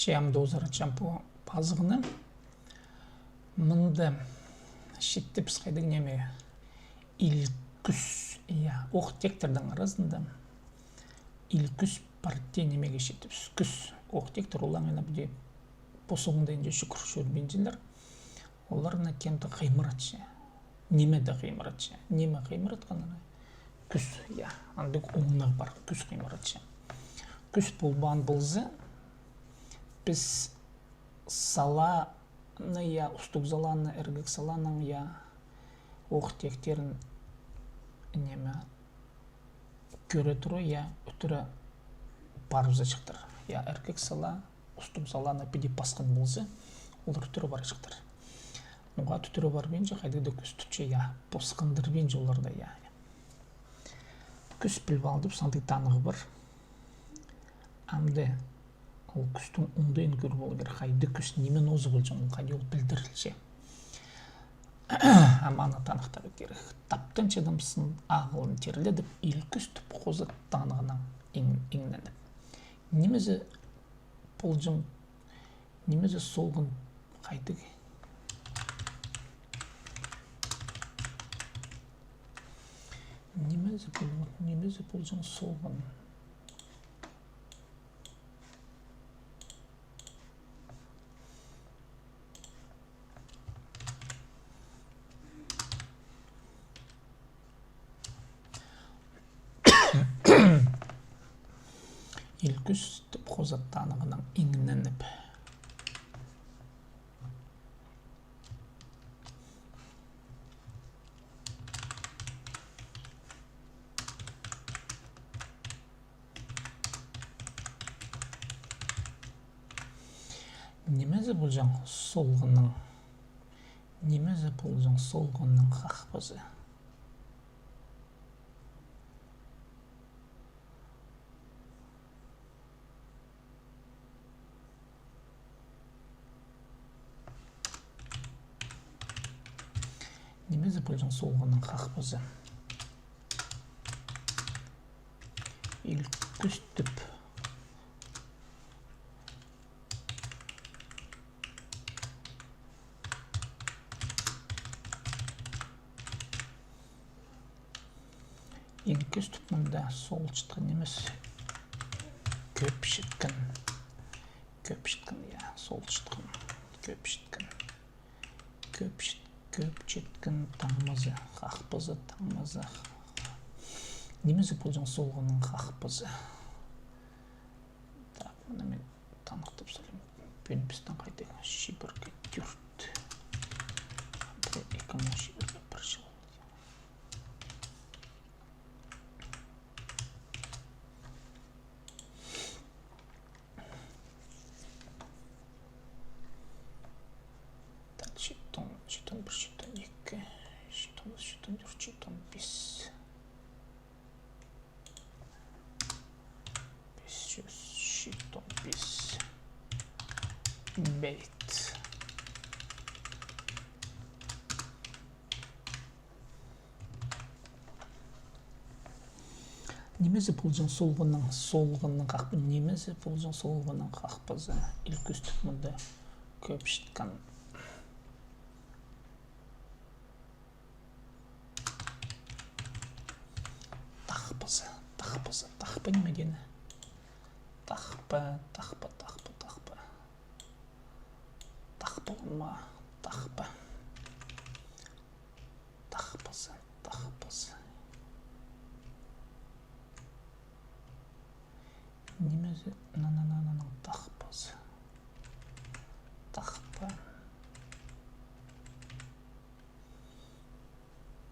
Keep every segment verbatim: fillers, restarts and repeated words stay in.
Че ам тоозыратчам пу пазығны. Мында читтібіс хайдағ ниме. Ил кӱс, я, оох-теектернің аразында ил кӱс пар тее нимее читтібіс. Кӱс, оох-теектер, олар ана піди пос оңдайынҷа чӱгӱр чӧрбинчелер. Оларны кем-де хыймыратча. Ниме-де хыймыратча. Ниме хыймыратханына? Кӱс, я. Андағ оңнығ пар. Кӱс хыймыратча. Кӱс полбаан полза, піс саланы, я, устуғ саланы, іргек саланың, я, оох-теектерін, ниме, кӧре тура, я, ӱтіре парыбызарҷыхтар. Я, іргек сала, устуғ саланы піди пасхан полза, олар ӱтіре парарҷыхтар. Ноға ӱтіре парбинча, хайдағ-да кӱс тутча, я, пос хындырбинча оларны, я. Кӱс піліп алдыбыс, андағ таныхтығ пар. Амды ол кӱстің оңдайын кӧр поларға кирек, хайдағ кӱс, ниме нооза полҷаң, ол хайди ол пілдірілче. Ам аны таныхтарға кирек. Таптанчатхан ағылын тирледіп, ил кӱс тіп хоза танығнаң иң-, иңненіп. Нимезі полҷаң, нимезі солған, хайдағ. Нимезі пол-, нимезі полҷаң солған. Ил кӱс тіп хоза танығнаң иңненіп. Нимезі полҷаң солғанның, нимезі полҷаң солғанның хахпазы? Нимезі полҷаң солғанның хахпазы? Ил кӱс тіп. Ил кӱс тіп мында солчатхан нимес. Кӧпчеткен. Кӧпчеткен, я, солчатхан. Кӧпчеткен. Кӧпчет-, кӧпчеткен таңмазы, хахпазы, таңмазы. Нимезі полҷаң солғанның хахпазы? Так, мына мин таныхтап салим. Пӱӱн пістің хайдағ? Чибіргі тӧрт. Пір, ікі муң чибіргі пір чыл. Так, читон, читон пір, читон ікі, читон ӱс, читон тӧрт, читон пис. Пис чӱс читон пис бейт. Нимезі полҷаң солғанның, солғанның хахпазы, нимезі полҷаң солғанның хахпазы? Ил кӱс тіп мында кӧпчеткен. Тахпазы, тахпазы, тахпа ниме теені? Тахпа, тахпа, тахпа, тахпа. Тахпа ма, тахпа. Тахпазы, тахпазы. Нимезі, на, на, на, на, на, тахпазы? Тахпа.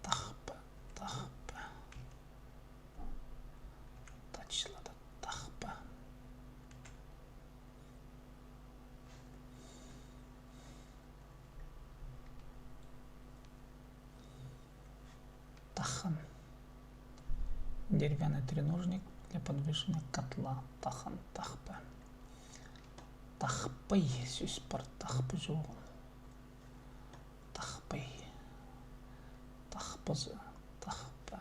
Тахпа, тахпа. Тачылады, тахпа. Тахан. Деревянный треножник для подвешивания котла. Тахан, тахпа. Тахпай сӧс пар, тахпа чоғыл. Тахпай. Тахпазы, тахпа.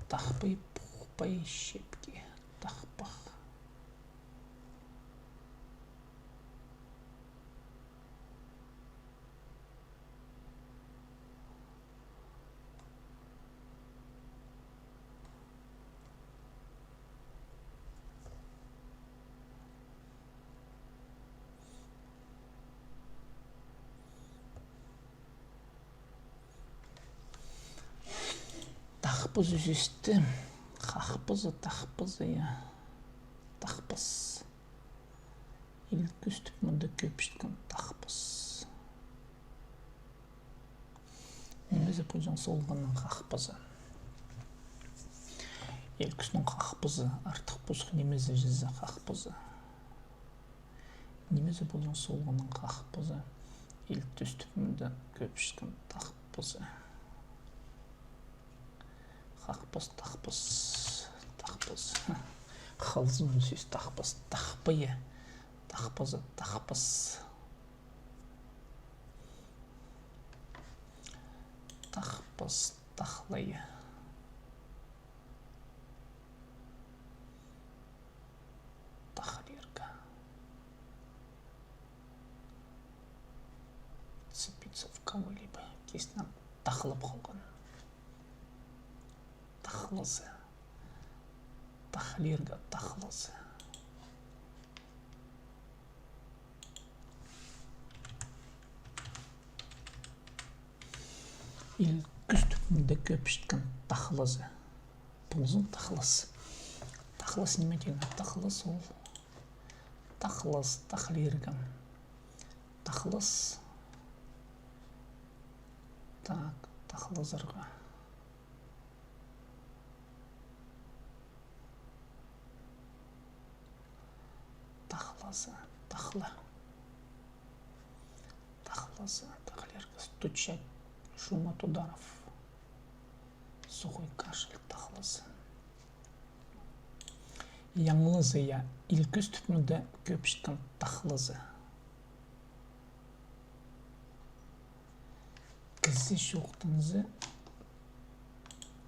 Тахпай, пухпай, чепке, тахпах. Тахпас ӱзісті. Хахпазы, тахпазы, я. Тахпас. Ил кӱстіп мында кӧпчеткен тахпас. Нимезі полҷаң солғанның хахпазы? Ил кӱстің хахпазы, артых пазох нимезі чізе хахпазы? Нимезі полҷаң солғанның хахпазы? Ил кӱстіп мында кӧпчеткен тахпазы. Хахпас, тахпас, тахпас. Халзын сӧс тахпас, тахпайы. Тахпазы, тахпас. Тахпас, тахлайы. Тахлирға. Вцепиться в кого-либо. Кисінең тахлап халған. Тахлазы. Тахлирға, тахлазы. Ил кӱстіп мында кӧпчеткен тахлазы. Ползын тахлас. Тахлас ниме тиген? Тахлас ол. Тахлас, тахлирға. Тахлас. Так, тахлазарға. Тахлазы, тахла. Тахлазы, тахлирға, стучать, шум от ударов. Сухой кашель, тахлазы. Яңылызы, я, ил кӱстіп мында кӧпчеткен тахлазы. Кізі чоохтанза,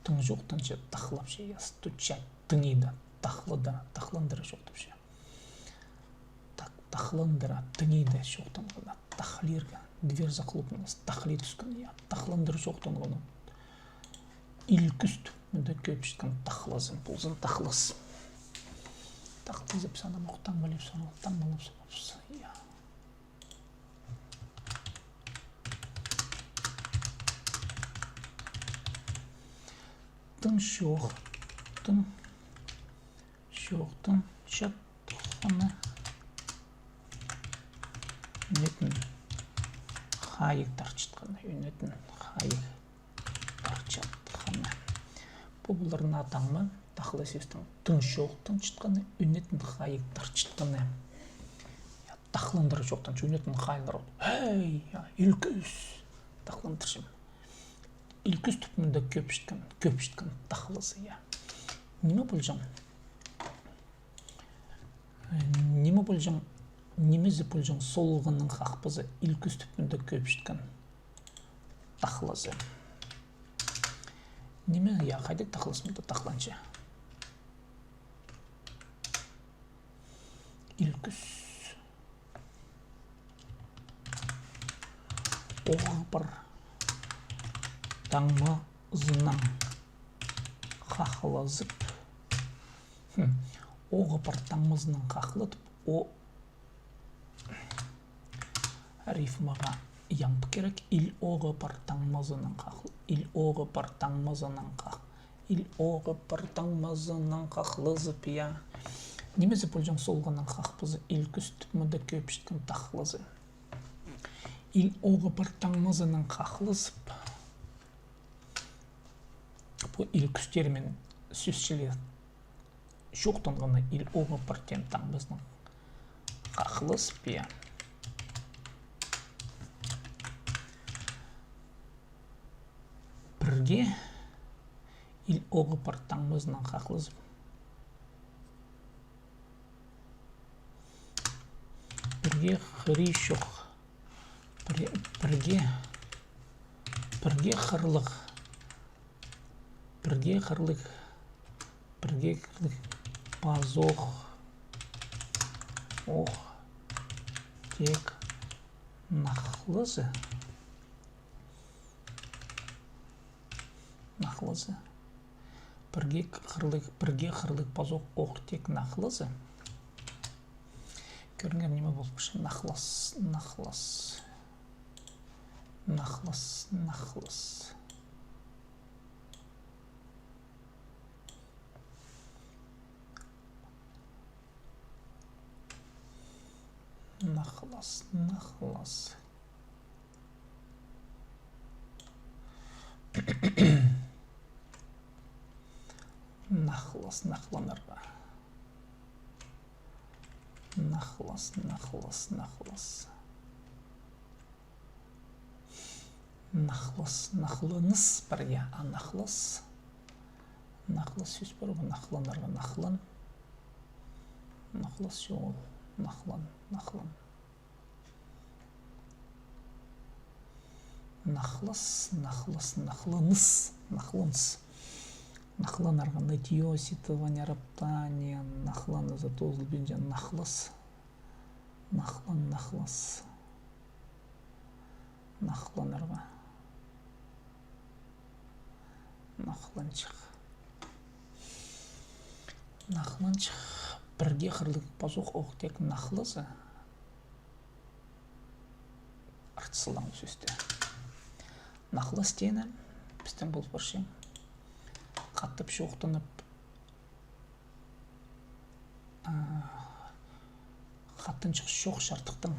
тың чоохтанча, тахлапча, я, стучать, тыңиды, тахлады, тахландыра чоохтапча. Так, тахландыра, тыңиды чоохтанғанда, тахлирға, дверь захлопнулась, тахли тӱскен, я, тахландыра чоохтанғанда. Ил кӱстіп мында кӧпчеткен тахлазы, ползын тахлас. Тахлазы санамох, таңмалап санап, таңмалап санапча, я. Тың чоохтан, чоохтанчатханы, ӱнетін хайығ тарчатханы, ӱнетін хайығ тарчатханы. Пу полар наа таңма, тахла сӧстің. Тың чоохтанчатханы, ӱнетін хайығ тарчатханы. Я, тахландыра чоохтанча, ӱнетін хайығ. Эй, я, ил кӱс. Тахландырчам. Ил кӱстіп мында кӧпчеткен, кӧпчеткен тахлазы, я. Ниме полҷаң? Ниме полҷаң, нимезі полҷаң солғанның хахпазы, ил кӱстіп мында кӧпчеткен тахлазы? Ниме, я, хайдағ тахлас мында тахланча? Ил кӱс. Оғбар таңмазынаң хахлазып. Хм. Оғбар таңмазынаң хахлазып, о, рифмаға яңып кирек. Ил оғбар таңмазынаң хахл-, ил оғбар таңмазынаң хах-, ил оғбар таңмазынаң хахлазып, я. Нимезі полҷаң солғанның хахпазы, ил кӱстіп мында кӧпчеткен тахлазы? Ил оғбар таңмазынаң хахлазып. Пу ил кӱс термин сӧс чіли чоохтанғаны, ил оғбар тем таңмазынаң хахлазып, я. Пірге, ил оғбар таңмазынаң хахлазып. Пірге хыричох. Пір-, пірге, пірге хырлығ. Пірге хырлығ, пірге хырлығ пазох ох теек нахлызы. Нахлызы. Пірге хырлығ, пірге хырлығ пазох ох теек нахлызы. Кӧріңер, ниме полып парча? Нахлыс, нахлыс. Нахлыс, нахлыс. Нахлыс, нахлыс. Нахлыс, нахланарға. Нахлыс, нахлыс, нахлыс. Нахлыс, нахланыс пар, я, а нахлыс. Нахлыс сӧс пар, нахланарға, нахлан. Нахлыс чоғыл, нахлан, нахлан. Нахлыс, нахлыс, нахланыс, нахланыс. Нахланарға, нытье, сетование, роптание, нахланызы тоозылбинча, нахлыс. Нахлан, нахлыс. Нахланарға. Нахланчых. Нахланчых. Пірге хырлығ пазох ох теек нахлызы. Артыс салаң сӧсті. Нахлыс теені пістің полып парча. Хатап чоохтанып, а, хатанҷых чоох чардыхтың.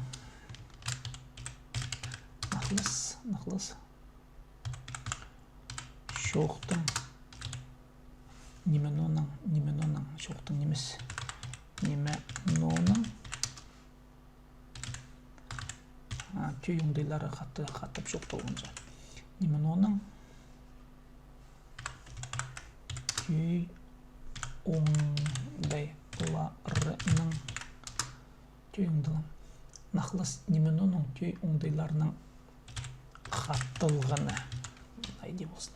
Нахлыс, нахлыс. Чоохтың. Ниме ноонаң, ниме ноонаң, чоохтың нимес. Ниме ноонаң. А, тӧӧй оңдайлары хаты-, хатап чоохталғанҷа. Ниме ноонаң? Тӧӧй оңдайларының, тӧӧй оңдайлар. Нахлыс ниме ноонаң тӧӧй оңдайларының хаталғаны. Айди ползын.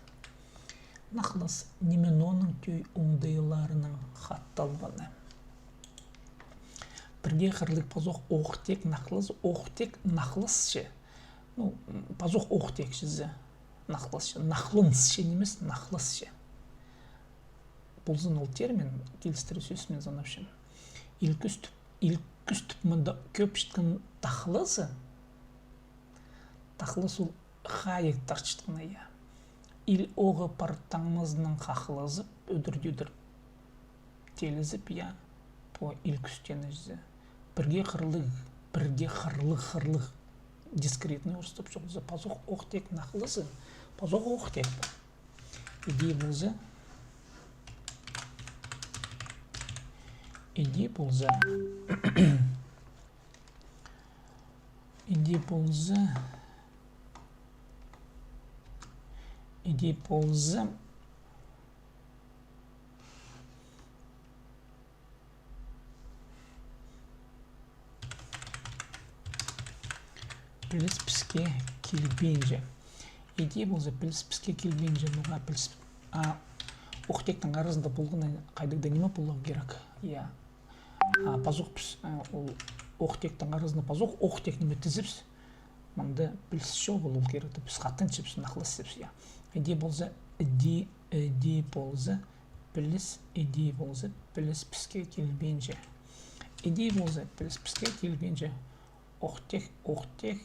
Нахлыс ниме ноонаң тӧӧй оңдайларының хаталғаны. Пірге хырлығ пазох ох теек нахлызы, ох теек нахлыс че. Ну, пазох ох теек чізе. Нахлыс че. Нахланыс че нимес, нахлыс че. Ползын ол термин, килістіре сӧс мин санапчам. Ил кӱстіп, ил кӱстіп мында кӧпчеткен тахлазы. Тахлас ол хайығ тартчатханы, я. Ил оғы пар таңназынаң хахлазып, ӱдір-тӧдір тілізіп, я, по ил кӱстенізі. Пірге хырлығ, пірге хырлығ, хырлығ. Дискретный орыстап чоохтаза, пазох ох теек нахлызы, пазох ох теек. Иди полза. Иди полза. Иди полза. Иди полза. Піліс піске килбинче. Иди полза, піліс піске килбинче, ноға піліс, а, ох теектің аразында полғаны хайдағ-да ниме поларға кирек. Я. А, пазох піс, а, ол ох теектің аразында пазох ох теек ниме тізібіс. Мында піліс чоғыл, ол кирек тіп, піс хатанчабыс, нахласчабыс, я. Иди полза, иди, иди полза, піліс, иди полза, піліс піске килбинче. Иди полза, піліс піске килбинче. Ох теек, ох теек,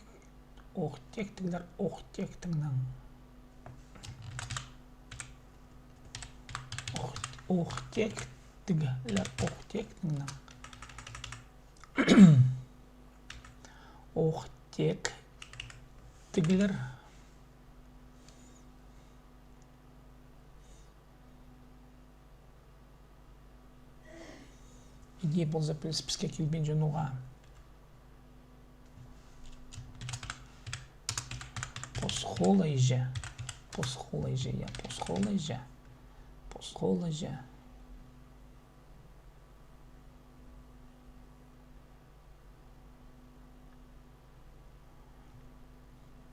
ох теектіглер, ох теектігнең. Ох, ох теектіглер, ох теектігнең. Ох теектіглер. Иди полза, піліс піске килбинче, ноға. Пос холайҷа. Пос холайҷа, я, пос холайҷа. Пос холайҷа.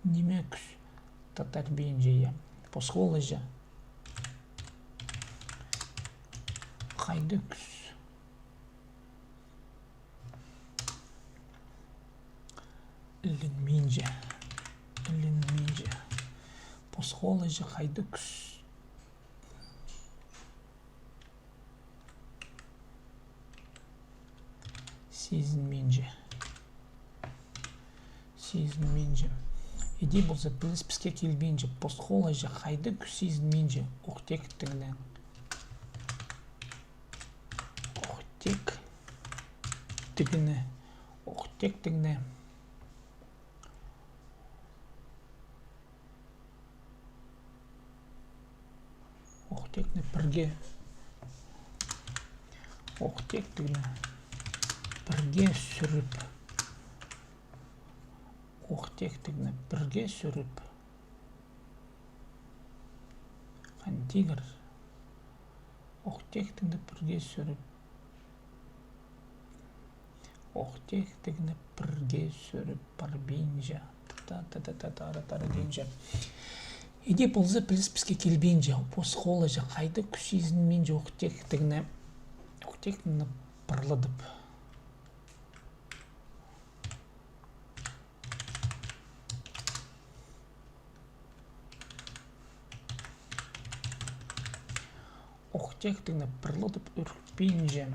Ниме кӱс татар пиинҷе, я. Пос холайҷа. хайдағ кӱс. Ілінминче. Ілінминче. Пос холайҷа хайдағ кӱс. Сизінминче. Сизінминче. Иди полза, піліспіске килбинче. Пос холайҷа хайдағ кӱс сизінминче. Ох тектігні. Ох тектігні. Ох тектігні. Ох тектігні пірге. Ох тектігні пірге сӱріп. Ох тектігні пірге сӱріп. Хан тигір. Ох тектігні пірге сӱріп. Ох тектігні пірге сӱріп парбинча. Та-та-та-та-тара-тара тинче. Иди полза, піліспіске килбинче. Пос холайҷа хайдағ кӱс сизінминче. Ох тектігні. Ох тектігні парлатып. Ох тектігні парлатып ӱрікпинче.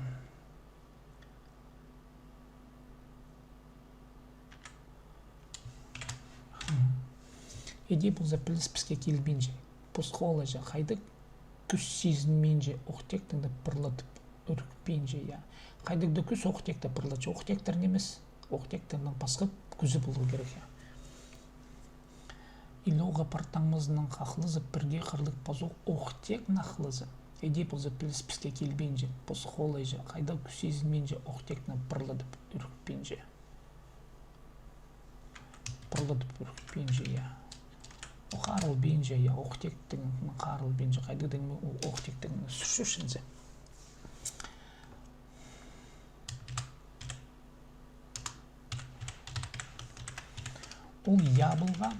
Иди полза, піліспіске килбинче. Пос холайҷа хайдағ кӱс сизінминче. Ох тектігні парлатып ӱрікпинче, я. Хайдағ даа кӱс ох текті парлатча. Ох тектер нимес? Ох тектернің пасха кӱзі поларға кирек, я. Ил оғы пар таңмазының хахлазы пірге хырлығ пазох ох тек нахлазы. Иди полза, піліспіске килбинче. Пос холайҷа хайдағ кӱс сизінминче. Ох тектігні парлатып ӱрікпинче. Парлатып ӱрікпинче, я. Ол харылбинча, я, ох тектігні харылбинча. Хайдағ даа ох тектігні сӱрче чізе. Ол я полған.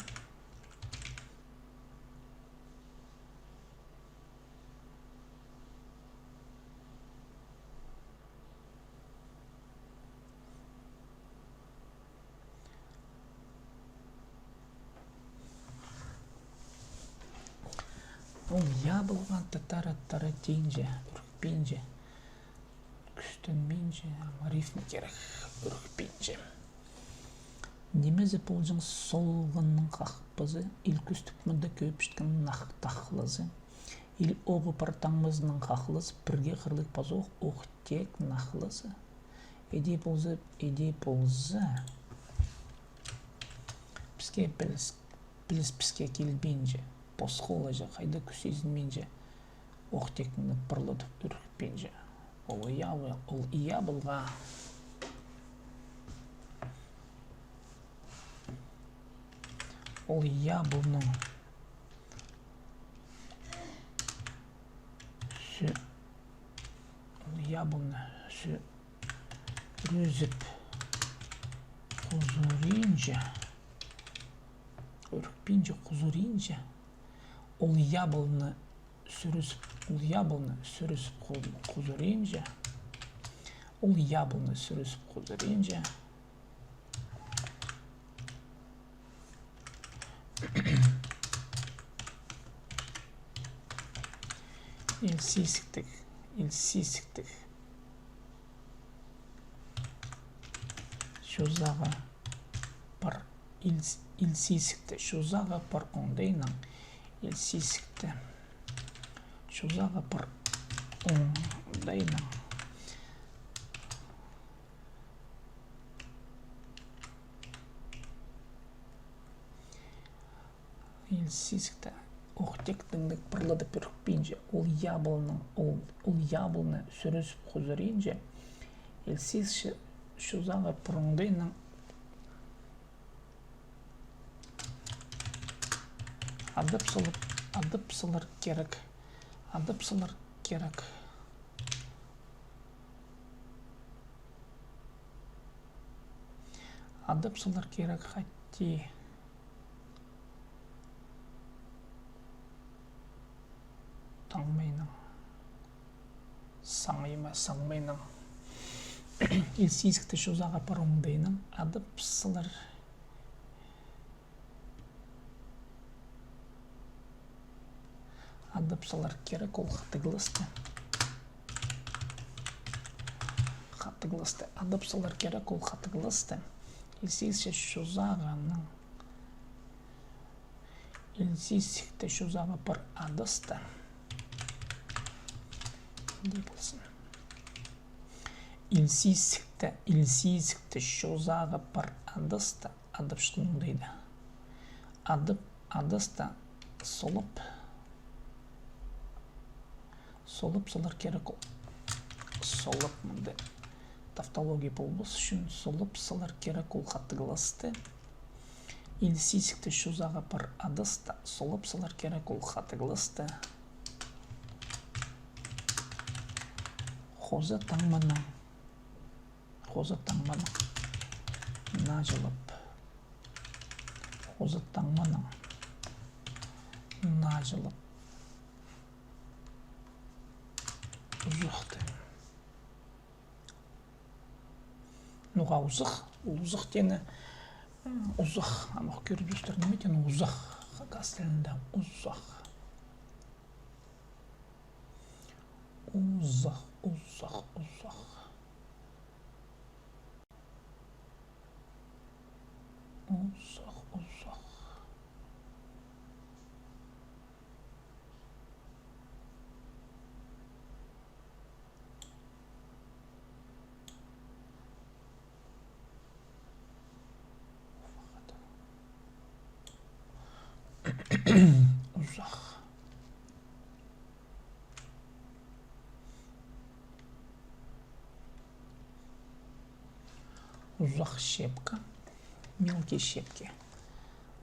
Ол я полған. Та-тара-тара тинче, ӱрікпинче. Кӱстенминче, ам рифма кирек, ӱрікпинче. Нимезі полҷаң солғанның хахпазы, ил кӱстік мында кӧпчеткен нах тахлазы. Ил оғы пар таңмазының хахлазы пірге хырлығ пазох ох тек нахлазы. Иди полза, иди полза, піске піліс-, піліспіске килбинче. Пос холайҷа хайдағ кӱс сизінминче. Ох тектігні парлатып ӱрікпинче. Ол я, ол я полған. Ол я полған. Сӱ-, ол я полған. Сӱрізіп хузуринче. Ӱрікпинче, хузуринче. Ол я полған. Сӱрізіп, ол я полған, сӱрізіп ху-, хузуринче. Ол я полған, сӱрізіп хузуринче. Ил сизіктіг, ил сизіктіг. Чозағы пар ил-, ил сизікті. Чозағы пар оңдайнаң ил сизікті. Чозағы пар оңдайнаң ил сизікті. Ох тектігні парлатып ӱрікпинче. Ол я полған, ол, ол я полған, сӱрізіп хузуринче. Ил сизік чозағы пар оңдайнаң адап салар, адап салар кирек. Адап салар кирек. Адап салар кирек, хати. Таңмайнаң. Саңайма, саңмайнаң. Ил сизікті чозаға пар оңдайнаң адап салар. Адап салар кирек ол хатығласты. Хатығласты. Адап салар кирек ол хатығласты. Ил сизікті чозағаның. Ил сизікті чозаға пар адасты. Андағ ползын. Ил сизікті, ил сизікті чозаға пар адасты. Адап чыхтым оңдайда. Адап, адасты, солап. Солап салар кирек ол. Солап мында. Тавтология полбас ӱчӱн солап салар кирек ол хатығласты. Ил сизікті чозаға пар адасты, солап салар кирек ол хатығласты. Хоза таңманаң. Хоза таңманаң. Наҷылап. Хоза таңманаң. Наҷылап. Узахты. Ноға узах? Ол узах теені, м, узах. Ам ох кӧріп чӧрзер, ниме теені узах? Хакас тілінде узах. Узах, узах, узах. Узах, узах. Узах. Узах щепка. Мелкие щепки.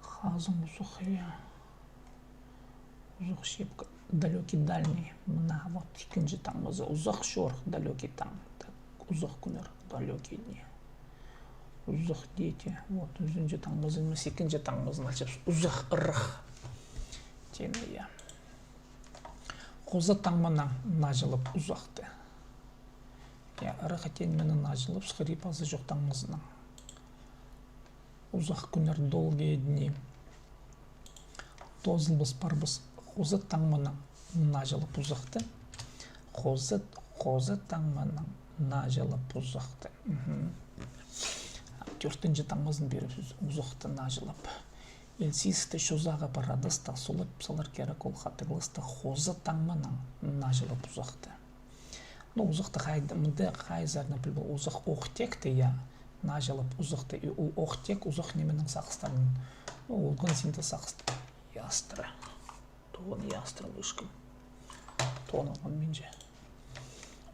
Хазым узах, я. Узах щепка. Далёкий, дальний. Мына вот ікінҷі таңмазы. Узах чорых, далёкий таң. Так, узах кӱннер, далёкие дни. Узах дети. Вот, ӱзінҷі таңмазы, нимес, ікінҷі таңмазын алчабыс. Узах, ырах. Теені, я. Хоза таңманаң наҷылап узахты. Я, ырах теен мин наҷылап, сығара пазы чох таңмазынаң. Узах кӱннер, долгие дни. Тоозылбас, парбас. Хоза таңманаң наҷылап узахты. Хоза, хоза таңманаң наҷылап узахты. Мгм. Тӧртінҷі таңмазын пирібіс, узахты наҷылап. Ил сизікті чозаға пар адасты, солап салар кирек ол хатығласты, хоза таңманаң наҷылап узахты. Ну, узахты хайда, мында хайзарны піл пол, узах ох текті, я, наҷылап узахты, и ол ох тек узах нименің сағыстарын, ну, олған синде сағыстар. Ястыра. Тоғын ястыра ышкам. Тоғын алған минче.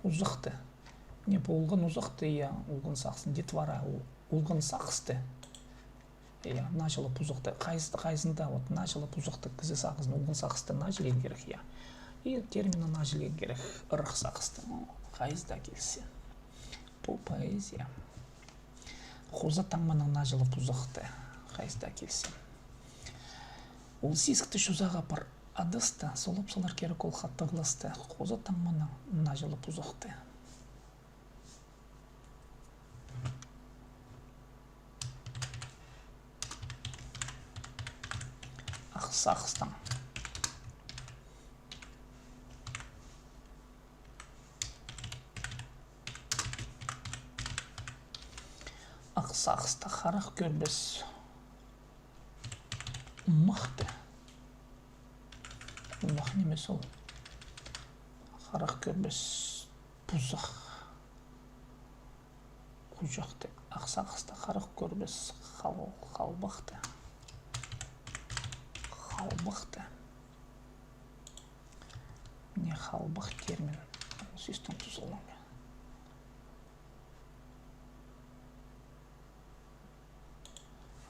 Узахты. Не, пу олған узахты, я, олған сағыстың, детвора, ол, олған сағысты. Я, наҷылап узахты. Хайзы-, хайзында, вот, наҷылап узахты, кізі сағызын, олған сағысты наҷылирға кирек, я. И терминні наҷылирға кирек, ырах сағысты. Ну, хайзы даа килзе. Пу поэзия. Хоза таңманаң наҷылап узахты. Хайзы даа килзе. Ол сизікті чозаға пар адасты, солап салар кирек ол хатығласты. Хоза таңманаң наҷылап узахты. Ах сағыстаң. Ах сағыста харах кӧрбес. Умахты. Умах нимес ол. Харах кӧрбес пузах. Хуҷахты. Ах сағыста харах кӧрбес хал-, халбахты. Халбахты. Мына халбах термин. Сӧстең тузаланған.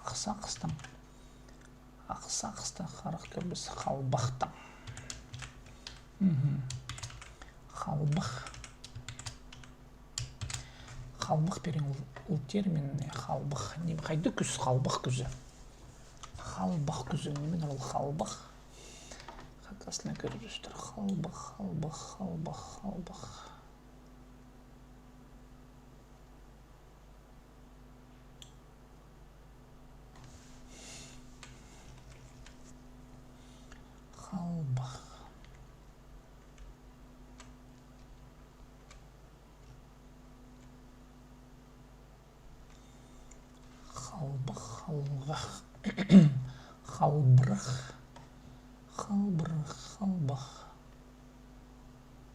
Ах сағыстаң. Ах сағыста харах кӧрбес халбахтаң. Мгм. Халбах. Халбах пирен ол, ол термин, халбах. Ниме, хайдағ кӱс, халбах кӱзі? Халбах кӱзі, ниме ол халбах? Хакаснаң кӧріп чӧрзер. Халбах, халбах, халбах, халбах. Халбырах. Халбырах, халбах.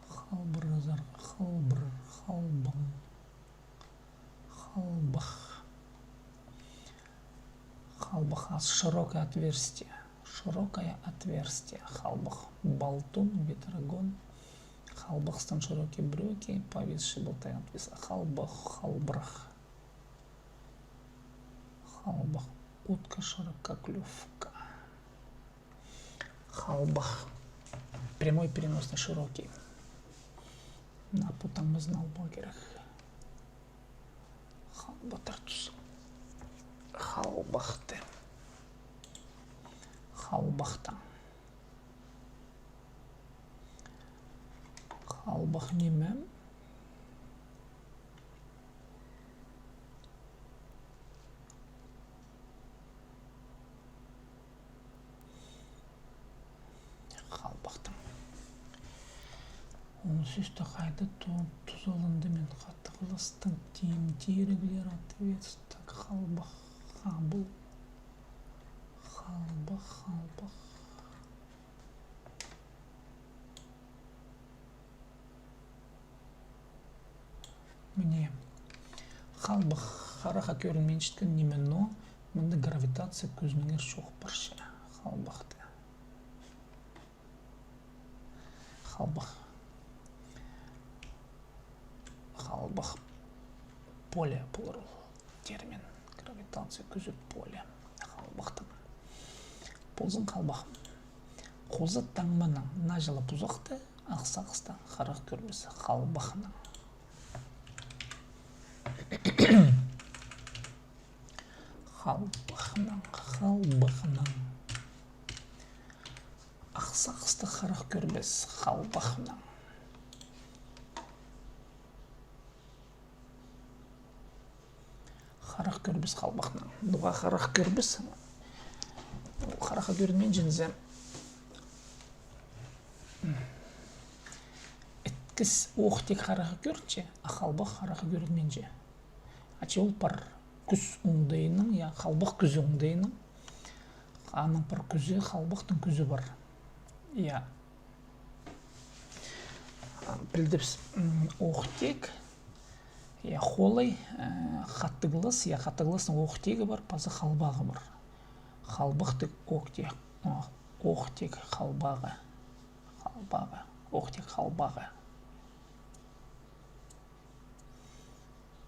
Халбыразар, халбыр, халбаң. Халбах. Халбах, ас, широкое отверстие. Широкое отверстие. Халбах. Болтун, ветрогон. Халбахстаң широкие брюки, повисший болтаң отвис. Халбах, халбырах. Халбах. Утка, ширококлювка. Халбах. Прямой перенос на широкий. Мына пу таңмазын аларға кирек. Халбатар тус. Халбахты. Халбахтаң. Халбах ниме? Халбахтаң. Ол сӧсте хайда ту-, тузаланды мин хатығластың тиим тиріглер ответстің халбах, хабыл. Халбах, халбах. Міне, халбах харахха кӧрінминчеткен ниме, но мында гравитация кӱзінеңер чоох парча. Халбахты. Халбах. Халбах. Поле полар ол термин. Гравитация кӱзі, поле. Халбахтаң. Ползын халбах. Хоза таңманаң наа чылап узахты, ах сағыста харах кӧрбес халбахнаң. Халбахнаң, халбахнаң. Ах сағыста харах кӧрбес халбахнаң. Харах кӧрбес халбахнаң. Ноға харах кӧрбес? Харахха кӧрінминче зе. Іткіс оох-теек харахха кӧрінче, а халбах харахха кӧрінминче. Ачы ол пар кӱс оңдайынаң, я, халбах кӱзі оңдайынаң. Аның пар кӱзі, халбахтың кӱзі пар. Я. Пілдібіс, м, оох-теек, я, холай, э, хатығлас, я, хатығластың оох-теегі пар, паза халбағы пар. Халбахтың оох-теек, о, оох-теек халбағы. Халбағы, оох-теек халбағы.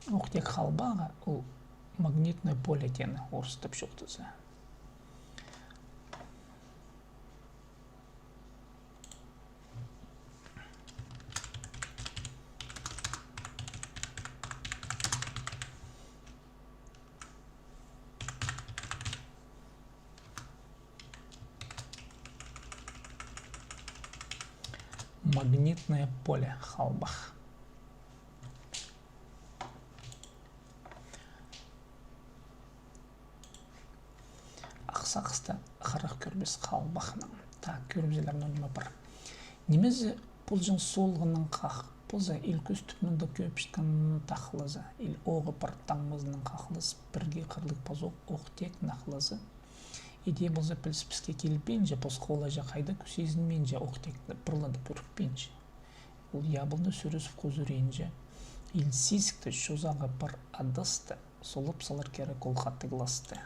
Оох-теек халбағы, ол магнитное поле теені орыстап чоохтаза. Магнитное поле, халбах. Ах сағыста харах кӧрбес халбахнаң. Так, кӧрібізелер, ноо ниме пар. Ниме зе полҷаң солғаннаң хах полза, ил кӧстік мында кӧпчеткен тахлаза, ил оғы пар таңмазынаң хахлас, пірге хырлығ пазох оох-теек нахлаза. Идея полза, піліс піске килбинче, пос холайҷа хайда кӱс изінминче, оох-теекті пір ла даа кӧрікпинче. Ол ябылны сӱрізіп хозыринче, ил сизікті чозағы пар адасты, солап салар кирек ол хатығласты.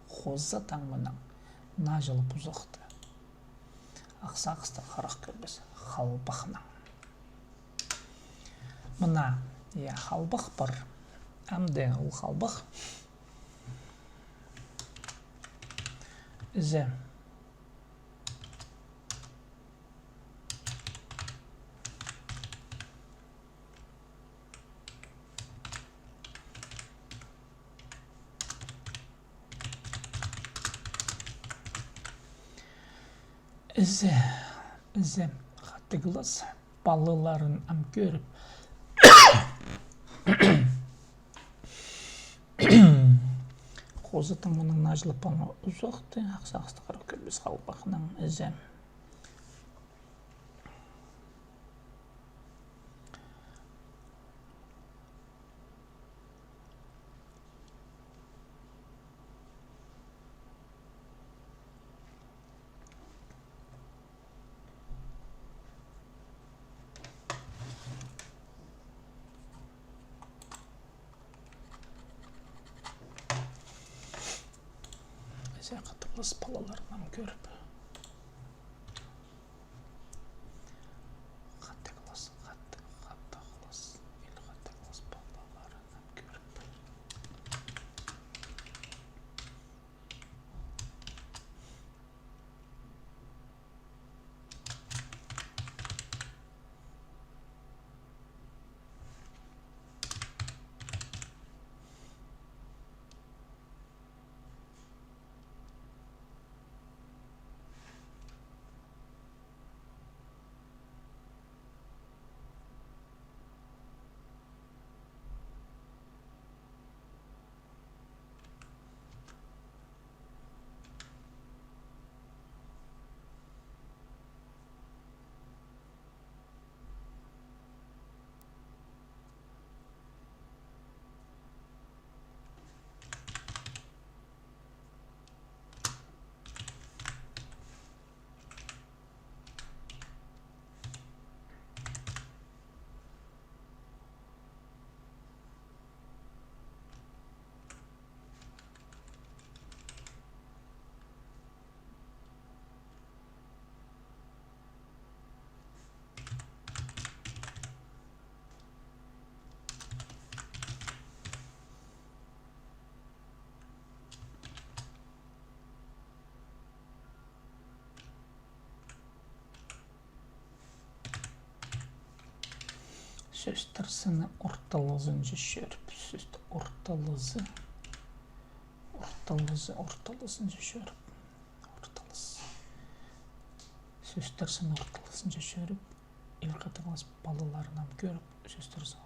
Хоза таңманаң наа чылап узахты. Ах сағыста харах кӧрбес халбахнаң. Мына, я, халбах пар. Амды ол халбах. Ізе. Ізе, ізе, хатығлас палаларын ам кӧріп. Хоза таңманаң наа чылап узахты, ах сағыста харах кӧрбес халбахнаң. Ізе. Сағат класс палаларынаң кӧріп. Хатты класс, хатты, хатты класс, ил хатты класс палаларынаң кӧріп. Сӧстер саны орталызынҷа чӧріп, сӧстер орталызы, орталызы, орталызынҷа чӧріп, орталыс. Сӧстер саны орталызынҷа чӧріп, ил хатты класс палаларынаң кӧріп, сӧстер саны.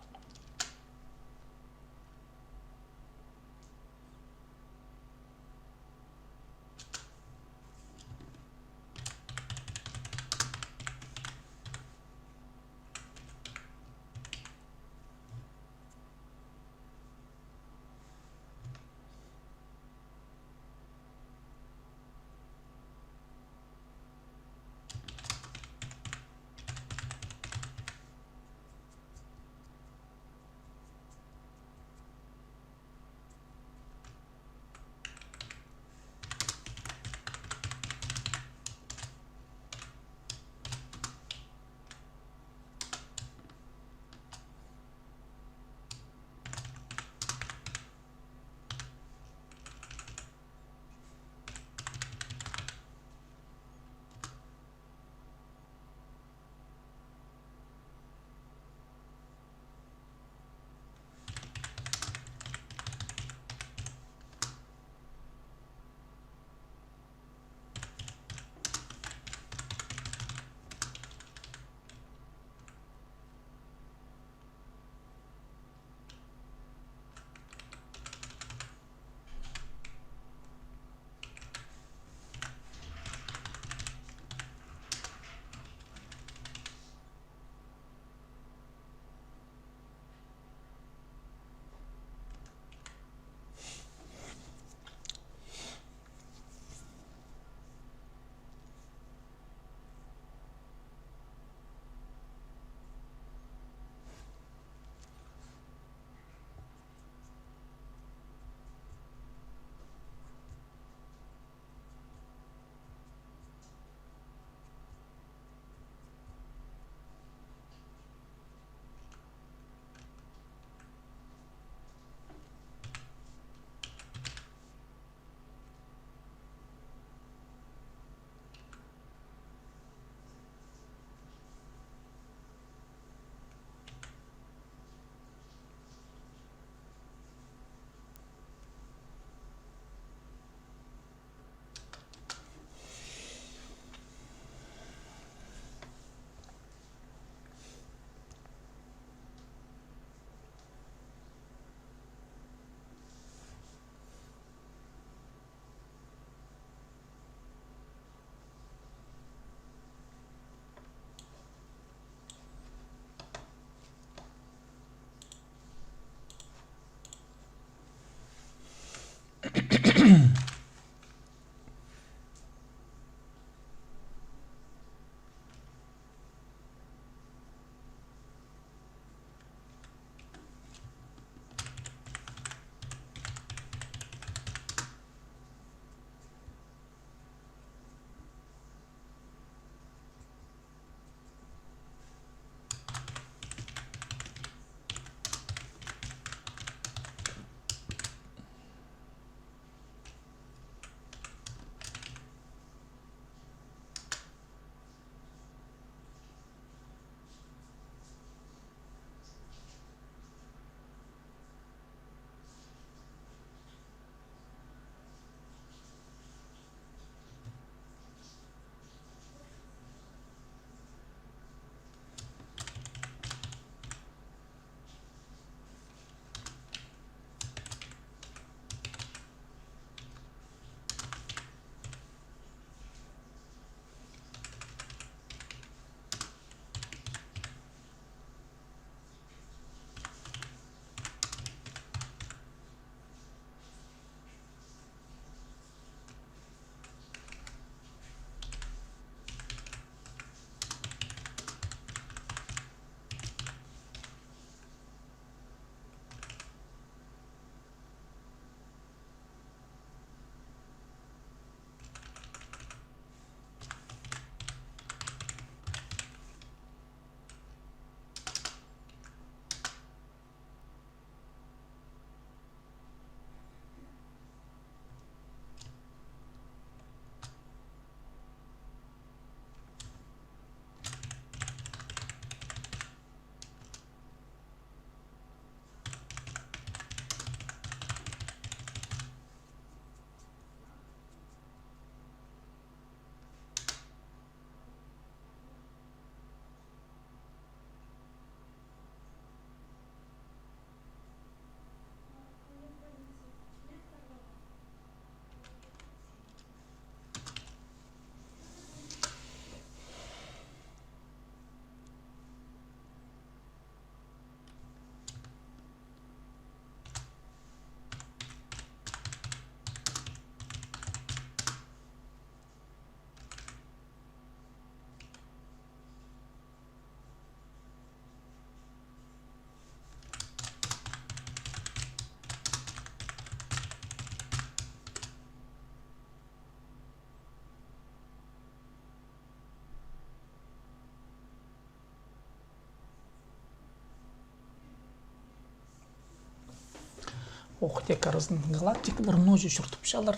Ох-тек аразын галактикалар ноо чуртапчалар.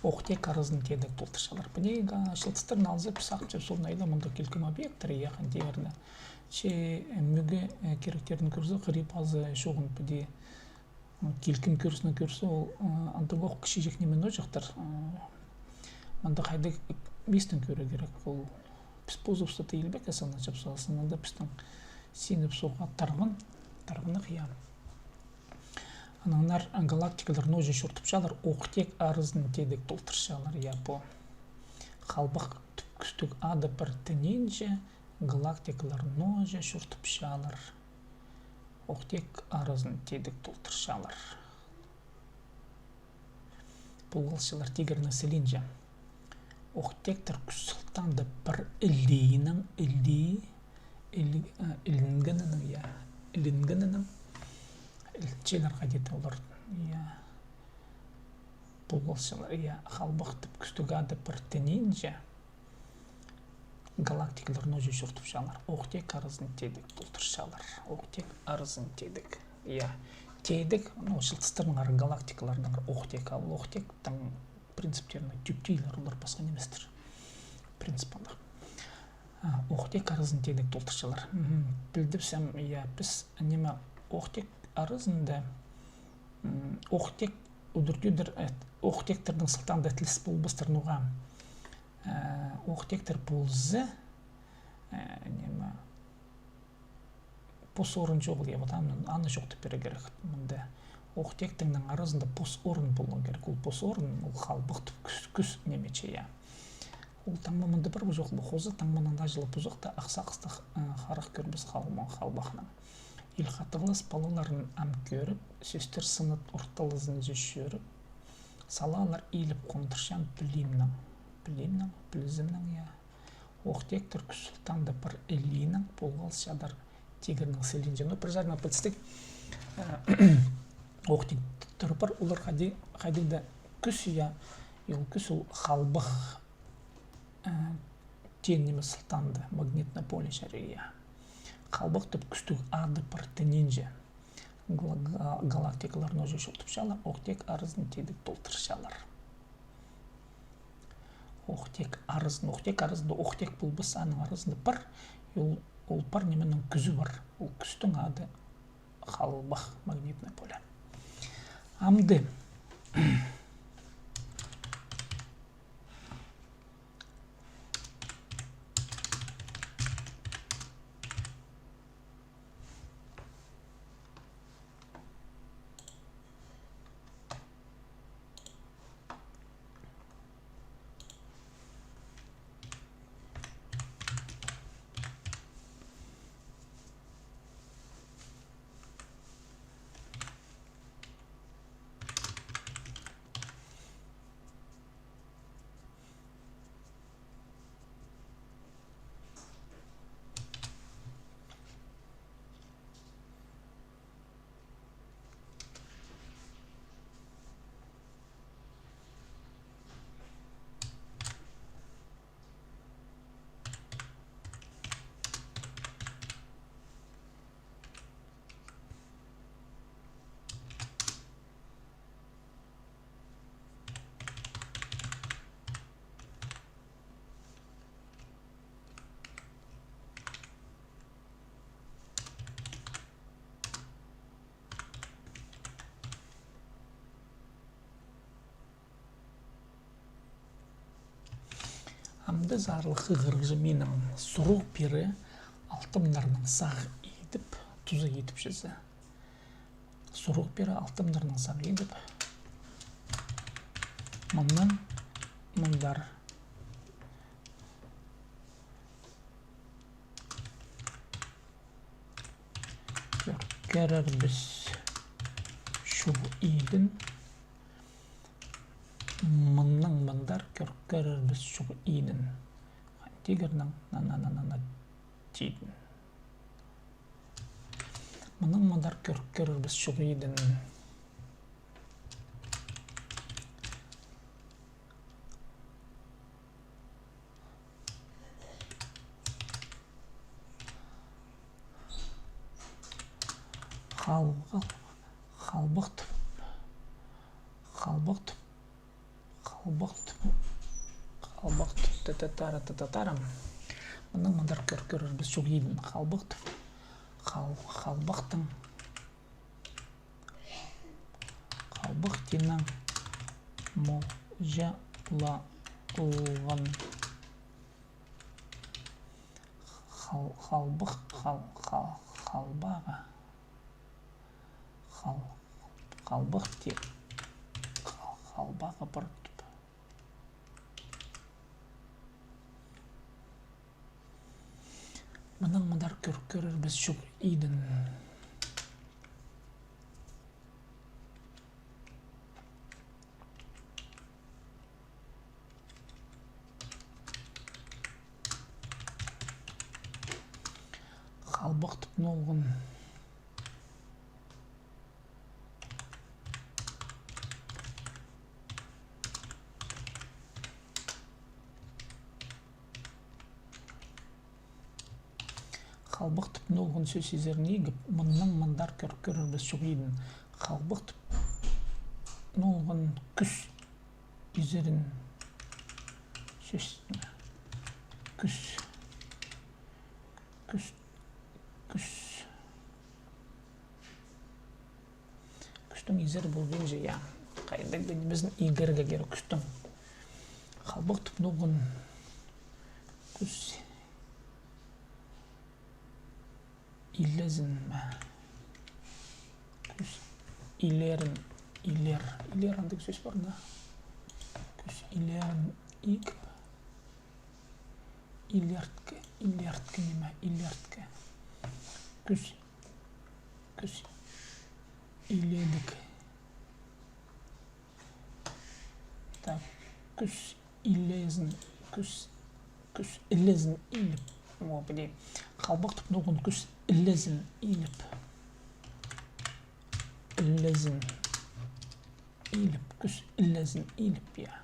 Ох-тек аразын тидік толдырчалар. Пу неге чылтыстарын алза, піс сағынчабыс, ол ла мында килкім объекттер, я, хан тигірні. Че мӱге, э, киректерін кӧрзе, хыри пазы чоғын піди, м, килкім кӧрзін кӧрзе, ол, э, андағох кічіҷек ниме ноо чуртар. Э, мында хайдағ мистің кӧрер кирек, ол піс позыбысты илбек, сағынчабыс, сынында пістің синіп суға тарғын, тарғынах, я. Анаңар галактикалар ноо чуртапчалар, ох-тек аразын тидік толдырчалар, я, пу. Халбах тӱп кӱстіг ады пір тінінҷе, галактикалар ноо чуртапчалар, ох-тек аразын тидік толдырчалар. Полғалчалар тигірнің сілінҷе. Ох-тектер кӱс сылтаанда пір ілиинең, ілии, іл-, э, ілінгенінең, я, ілінгенінең, ілчелер хайди-да олар, я, полғалчалар, я, халбах тӱп кӱстіг ады пір тінінҷе, галактикалар ноо чуртапчалар, ох-тек аразын тидік толдырчалар, ох-тек аразын тидік. Я, тидік, ну, чылтыстарынаңар, галактикаларынаңар ох-тек, а ол ох-тектің принциптерінең тӱптейлер, олар пасха ниместер. Принцип андағ. А, ох-тек аразын тидік толдырчалар. Мгм. Пілдібіссем, я, піс, ниме, ох-тек аразында, м, ох-тек удур-тӧдір, э, ох-тектернің сылтаанда тіліс полбастар ноға. Э, ох-тектер полза, э, ниме, пос орын чоғыл, я, вот аны, аны чоохтап пирер кирек. Мында ох-тектің аразында пос орын поларға кирек. Ол пос орын, ол халбах тӱп кӱс, кӱс ниме че, я. Ол таңма мында пір пу чоғыл, хоза таңманың наа чылы пу чоохта, ах сағыстығ, э, харах кӧрбес халбаң, халбахнаң. Ил хатығлас палаларын ам кӧріп, сӧстер сынат орталызынҷа чӧріп, салалар иліп хондырчаң пілімнең, пілімнең, пілізімнең, я. Ох-тектер кӱс сылтаанда пір ілиинең полғалчадар тигірнің сілінҷе. Ну, пір саринаң пілдістіг, э, ох-тектер пар, олар хайди-, хайдағ-да кӱс, я, и ол кӱс ол халбах, э, тиң ниме сылтаанда, магнитное поле чарир, я. Халбах тӱп кӱстіг ады пір тінінҷе. Гла-, га-, галактикалар ноо чуртапчалар, ох-тек аразын тидік толдырчалар. Ох-тек аразын, ох-тек аразында, ох-тек полбас, аның аразында пар, ол, ол пар нименің кӱзі пар. Ол кӱстің ады халбах, магнитное поле. Амды. Амды саарлығ хығырығҷы минің сурығ пирі алтымнарның сағ идіп, туза идіп чізе. Сурығ пирі алтымнарның сағ идіп. Мыннаң мындар. Кӧрербіс чох идін. Мыннаң мындар кӧр-, кӧрербіс чох идін. Тигірнің на-на-на-на-на тидін. Мыннаң мындар кӧр-, кӧрербіс чох идін. Хал-, хал-, халбах тӱп, Халбах тіп, халбах тіп, халбах тіп, та-та-тара, та-та-тарам. Мының мындар кӧр-, кӧрербіс чох идін. Халбах тіп, хал-, халбахтың, халбах тинің моҷалалған. Хал-, халбах, хал-, хал-, халбаға. Хал-, халбах ти-, хал-, халбаға пар тіп. Мының мындар кӧр-, кӧрербіс чох идін. Халбах тіп ноолған. Халбах тіп ноолған сӧс изерін игіп, мыннаң мындар кӧр-, кӧрербіс чох идін. Халбах тіп ноолған кӱс изерін сӧс, кӱс, кӱс, кӱс. Кӱстің изер полбинча, я. Хайдағ-да нимезін игерге кирек кӱстің. Халбах тіп ноолған кӱс илезін ме? Кӱс илерін, илер. Илер андағ сӧс пар, да? Кӱс илерін ик. Илертке, илертке ниме, илертке. Кӱс, кӱс иледік. Так, кӱс илезін, кӱс, кӱс илезін иліп. О, піди. Халбах тіп ноолған кӱс илезін иліп. Илезін иліп, кӱс илезін иліп, я.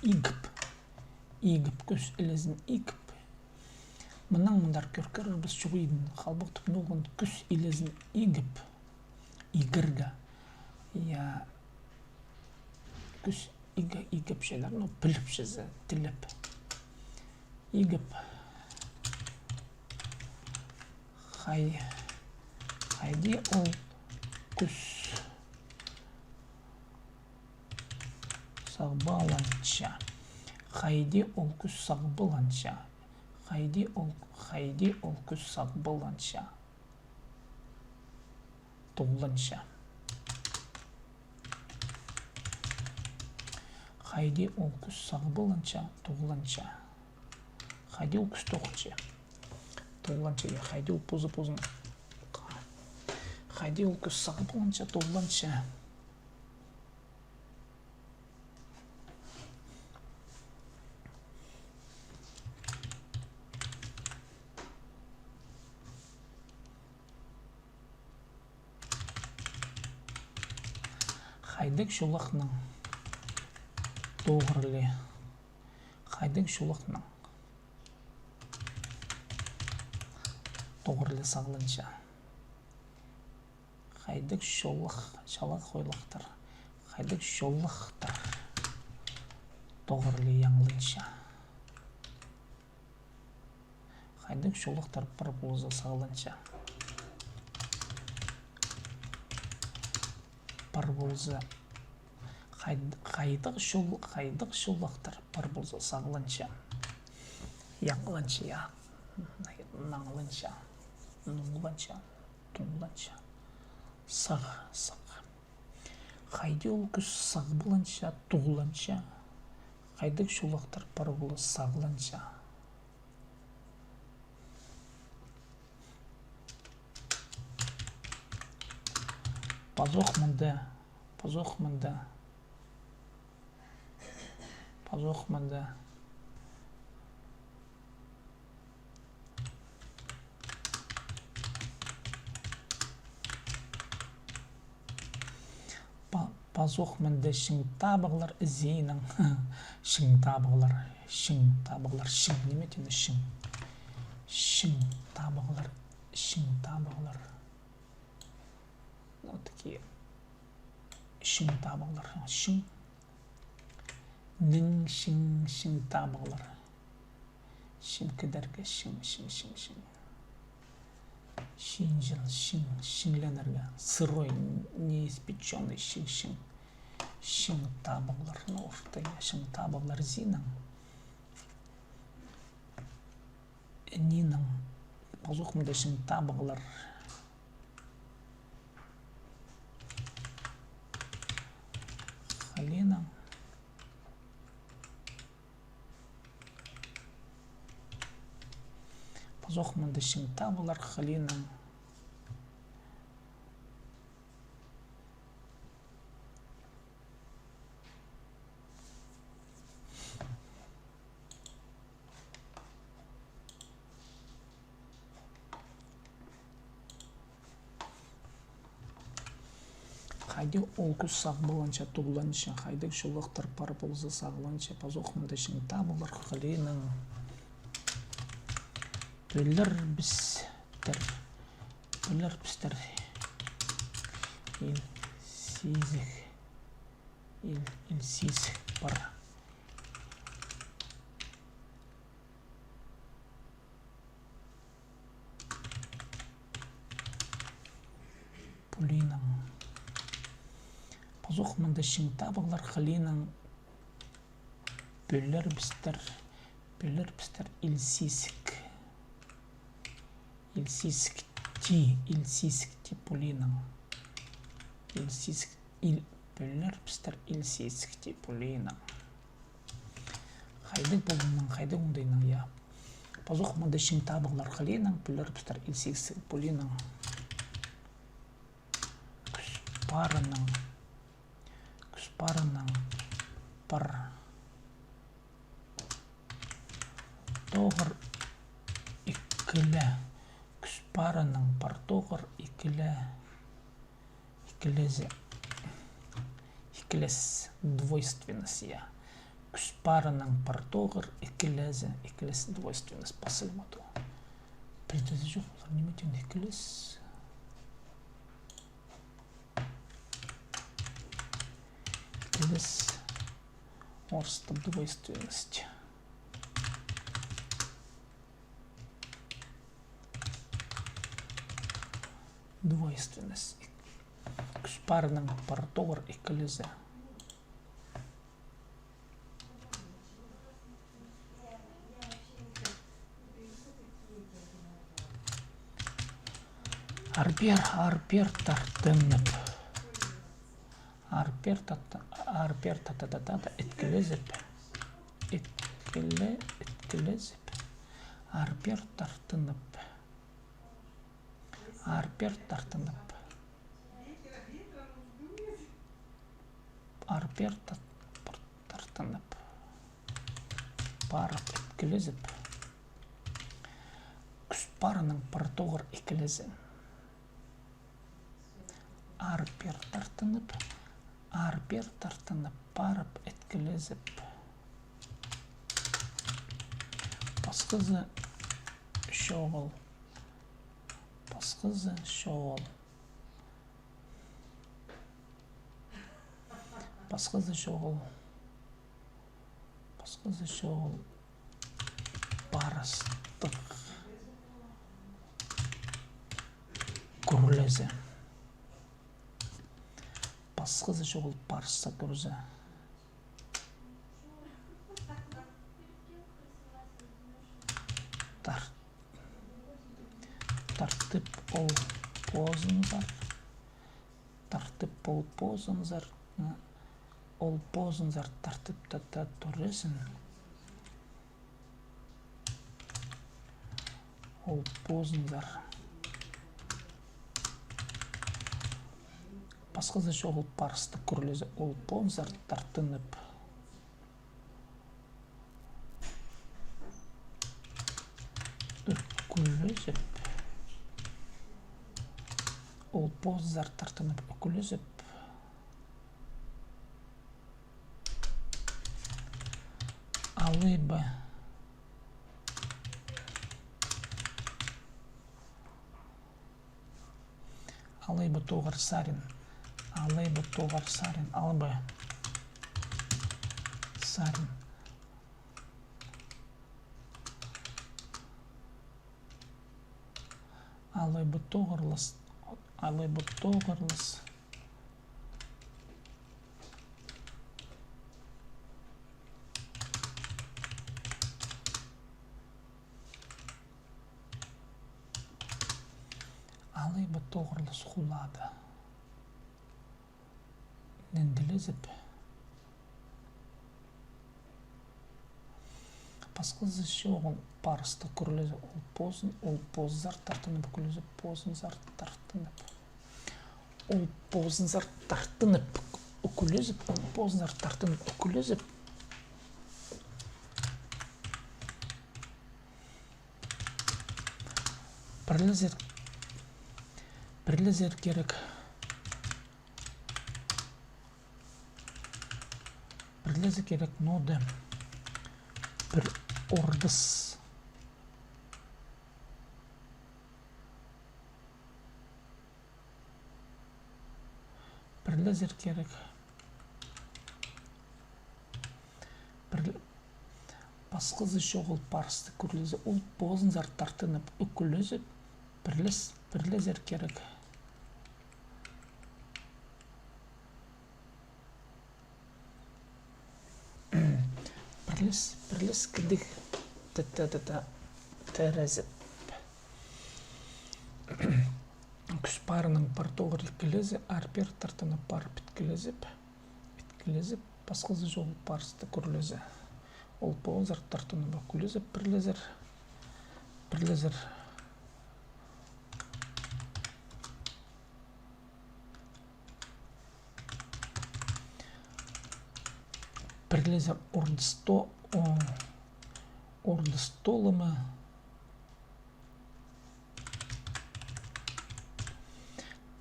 Игіп. Игіп, кӱс илезін игіп. Мыннаң мындар кӧр-, кӧрербіс чох идін. Халбах тіп ноолған кӱс илезін игіп. Игерге. Я. Кӱс иге-, игіпчелер, ну, піліпчезі, тілеп. Игіп. Хай-, хайди ол кӱс сағбыланча. Хайди ол кӱс сағбыланча. Хайди ол, хайди ол кӱс сағбыланча. Тоғланча. Хайди ол кӱс сағбыланча, тоғланча. Хайди ол кӱс тоғланча. Тоғланча, я, хайди ол позы-позын. Хайди ол кӱс сағбыланча, тоғланча. Хайдағ чолахнаң тоғырлы, хайдағ чолахнаң тоғырлы сағланча. Хайдағ чолах, чалах ойлахтар. Хайдағ чолахтар тоғырлы яңыланча. Хайдағ чолахтар пар полза сағланча. Пар полза. Хайд-, хайдағ чол-, хайдағ чолахтар пар полза сағланча. Яңыланча, я. Наңыланча. Нуңланча. Туңланча. Сағ, сағ. Хайди ол кӱс сағбыланча, туғланча. Хайдағ чолахтар пар полза сағланча. Пазох мында, пазох мында. Пазох мында. Па-, пазох мында чың табығлар ізінең. Чың табығлар, чың табығлар, чың, ниме теені чың? Чың табығлар, чың табығлар. Ну, такие. Чың табығлар, чың. Нің, шиң, шиң табығлар. Шиң кідерге, шиң, шиң, шиң, шиң. Шинҷіл, шиң, шиңленерге. Сырой, неиспечённый, шиң, шиң. Шиң табығлар, ну, орта, я, шиң табығлар зинаң. Нинаң. Пазох мында шиң табығлар. Хылинаң. Пазох мында шиң табығлар хылинаң. Хайди ол кӱс сағбыланча, туғланча, хайдағ чолахтар пар полза сағланча, пазох мында шиң табығлар хылинаң. Пӧлербістер. Пӧлербістер. Ил сизік. Ил, ил сизік пар. Пулинаң. Пазох мында шиң табығлар хылинаң. Пӧлербістер, пӧлербістер ил сизік. Ил сизік ти, ил сизік ти пулинаң. Ил сизік, ил, пӧлербістер ил сизік ти пулинаң. Хайдағ полғаннаң, хайдағ оңдайнаң, я. Пазох мында шиң табығлар хылинаң, пӧлербістер ил сизік пулинаң. Кӱс парынаң. Кӱс парынаң пар тоғыр ікіле. Кӱс парынаң пар тоғыр ікіле. Ікілезі. Ікілес, двойственность, я. Кӱс парынаң пар тоғыр ікілезі. Ікілес, двойственность, пазылмады. Пілдірзе чох, олар ниме теен ікілес. Ікілес. Орыстап двойственность. Двойственность. Кӱс парынаң пар тоғыр ікілезі. Аар пеер, аар пеер тартынып. Аар пеер тарт-, аар пеер та-, та-, та-, та-, та-, іткілезіп. Іткіле-, іткілезіп. Аар пеер тартынып. Аар пеер тартынып. Аар пеер тар-, тартынып. Парып, іткілезіп. Кӱс парынаң пар тоғыр ікілезі. Аар пеер тартынып, аар пеер тартынып, парып, іткілезіп. Пасхазы чоғыл. Пасхазы чоғыл. Пасхазы чоғыл. Пасхазы чоғыл. Парыстығ кӱрлезі. Пасхазы чоғыл парыстығ кӱрлезі. Тар-, тартып ол позынзар. Тартып ол позынзар. Ол позынзар тартып та, та, турезің. Ол позынзар. Пасхазы чоғыл парыстығ кӱрлезі. Ол позынзар тартынып. Ӱкӱлізіп. Ол позынзар тартынып ӱкӱлізіп. Алай ба. Алай ба тоғыр сарин. Алай ба тоғыр сарин. Алай ба. сарын. Алай пу тоғырлас, алай пу тоғырлас. Алай пу тоғырлас хулада. Нинді лезіп. Пасхазы чоғыл парысты кӱрлезіп, ол позын, ол позызар тартынып, кӱрлезіп, позынзар тартынып. Ол позынзар тартынып, ӱкӱлезіп, ол позынзар тартынып, ӱкӱлезіп. Пірлезер, пірлезер кирек. Пірлезер кирек нода. Пір ордыс. Пірлезер кирек. Пір-, пасхазы чоғыл парысты кӱрлезіп, ол позынзар тартынып, ӱкӱлезіп, пірлес-, пірлезер кирек. Пірлес-, пірлес кідік тіт-, тіт-, тіт-, тірезіп. Кӱс парының пар тоғыр ікілезі, ар пеер тартынып пар піткілезіп, піткілезіп, пасхазы чоғыл парысты кӱрлезі. Ол позынзар тартынып ӱкӱлезіп, пірлезер, пірлезер. Пірлезер ордыс то-, о, ордыс толымы.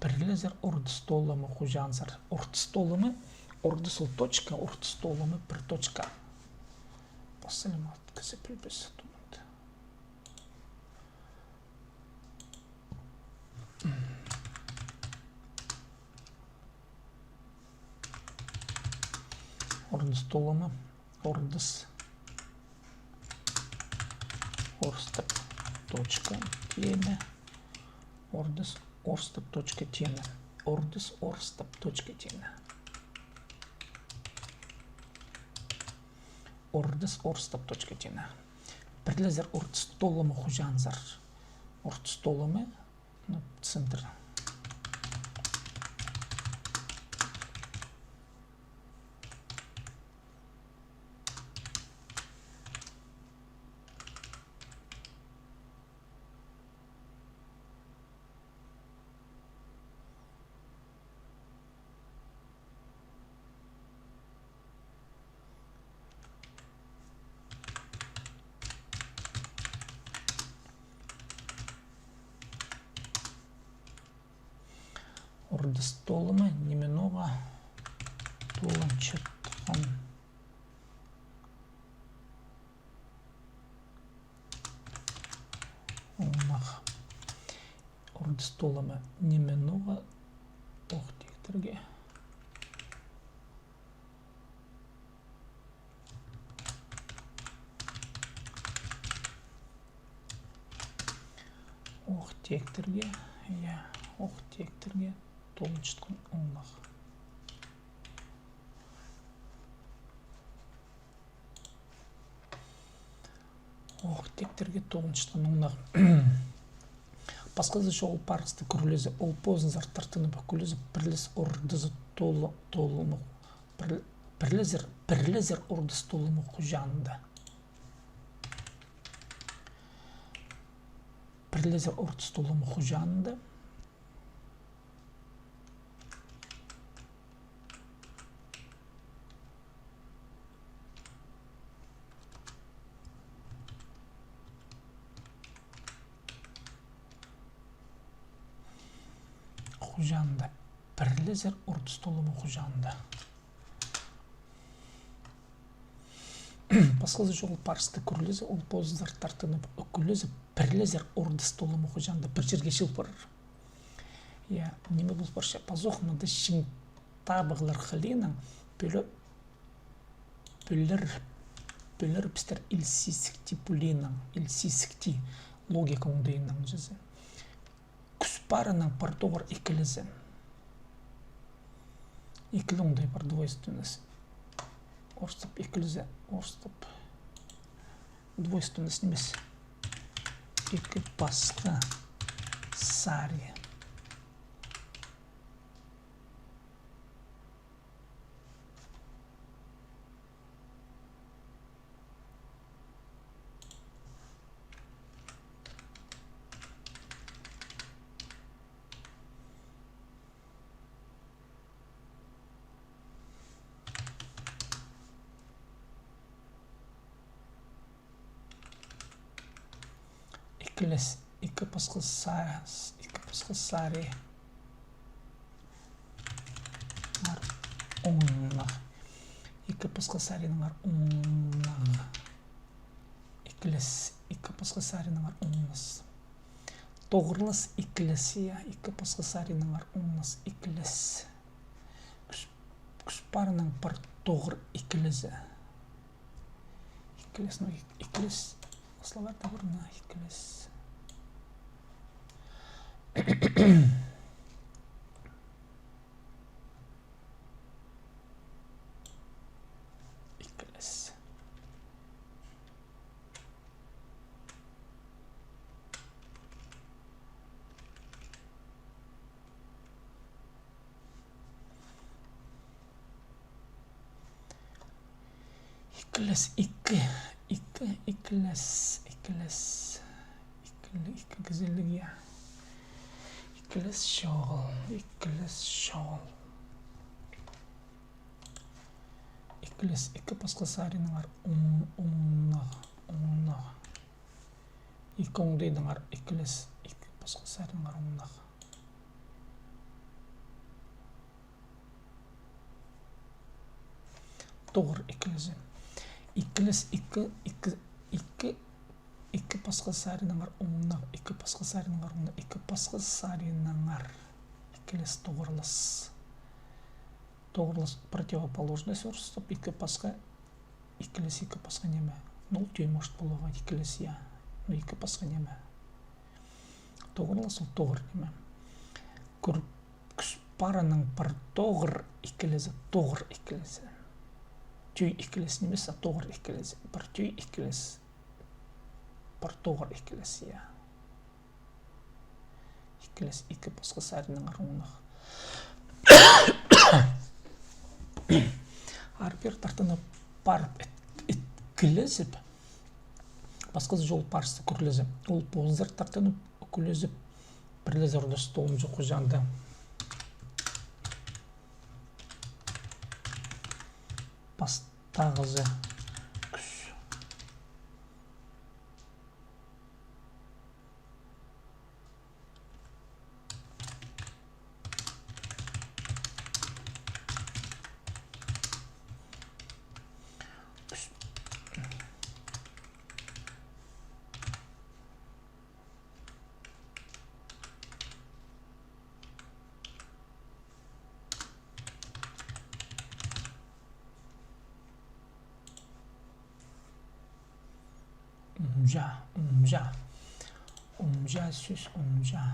Пірлезер ордыс толымы хуҷанзар. Ордыс толымы, ордыс ол точка, ордыс толымы пір точка. Пасалим, ат кізі пілбес тумат. Ордыс толымы, ордыс орыстап точка тиені, ордыс орыстап точка тиені, ордыс орыстап точка тиені. Ордыс орыстап точка тиені. Пірлезер ордыс толымы хуҷанзар. Ордыс толымы, ну, центр. Ордыс толымы, ниме ноға толынчатхан. Оңнах. Ордыс толымы ниме ноға ох тиектерге. Ох тиектерге, я, ох тиектерге толынчатхан оңнах. Ох тиектерге толынчатхан оңнах. Пасхазы чоғыл парысты кӱрлезі, ол позынзар тартынып ӱкӱлезі, пірлес ордызы толы, толымы, пір-, пірлезер, пірлезер ордыс толымы хуҷанында. Пірлезер ордыс толымы хуҷанында. Хуҷанында. Пірлезер ордыс толымы хуҷанында. Пасхазы чоғыл парысты кӱрлезі, ол позынзар тартынып ӱкӱлезі, пірлезер ордыс толымы хуҷанында пір чирге чыыл парар. Я, ниме пол парча? Пазох мында чиң табығлар хылинаң пӧле Пӱлер, пӱлер пістер ілсистік тип пулинаң, ілсистік тип логика оңдайынаң чізе. Кӱс парынаң пар тоғыр ікілезі. Ікіле оңдай пар двойственность. Орыстап ікілезі, орыстап. Двойственность нимес. Ікі пасха сари. Ікілес, ікі пасха са-, ікі пасха сари. Наңар оңнағ. Ікі пасха сари наңар оңнағ. Ікілес, ікі пасха сари наңар оңнас. Тоғырлас ікілес, я, ікі пасха сари наңар оңнас ікілес. Кӱс, кӱс парынаң пар тоғыр ікілезі. Ікілес, ну, ік-, ікілес. Словарьда пар на ікілес. Ікілес. Ікілес, ікі, ікі, ікілес, ікілес. Ікіле-, ікі кізіліг, я. Ікілес чоғыл, ікілес чоғыл. Ікілес, ікі пасха сари наңар оң-, оңнағ, оңнағ. Ікі оңдайнаңар ікілес, ікі пасха сари наңар оңнағ. Тоғыр ікілезі. Ікілес, ікі, ікі, ікі, ікі пасха сари наңар оңнағ, ікі пасха сари наңар оңнағ, ікі пасха сари наңар. Ікілес, тоғырлас. Тоғырлас противоположность орыстап, ікі пасха, ікілес, ікі пасха ниме. Ну, ол тӧӧй может поларға, ікілес, я. Ну, ікі пасха ниме. Тоғырлас ол тоғыр ниме. Кӱр-, кӱс парынаң пар тоғыр ікілезі, тоғыр ікілезі. Тӧӧй ікілес нимес, а тоғыр ікілезі. Пар тӧӧй ікілес. Пар тоғыр ікілес, я. Ікілес, ікі пасха сари наңар оңнағ. Ары-пеер тартынып парып, іт-, іткілезіп, пасхазы чол парза кӱрлезіп. Ол позынзар тартынып, кӱрлезіп, пірлезі ордас толымҷы хуҷаанда. Пастағызы кӱс. Умҷа, умҷа. Умҷа сӧс, умҷа.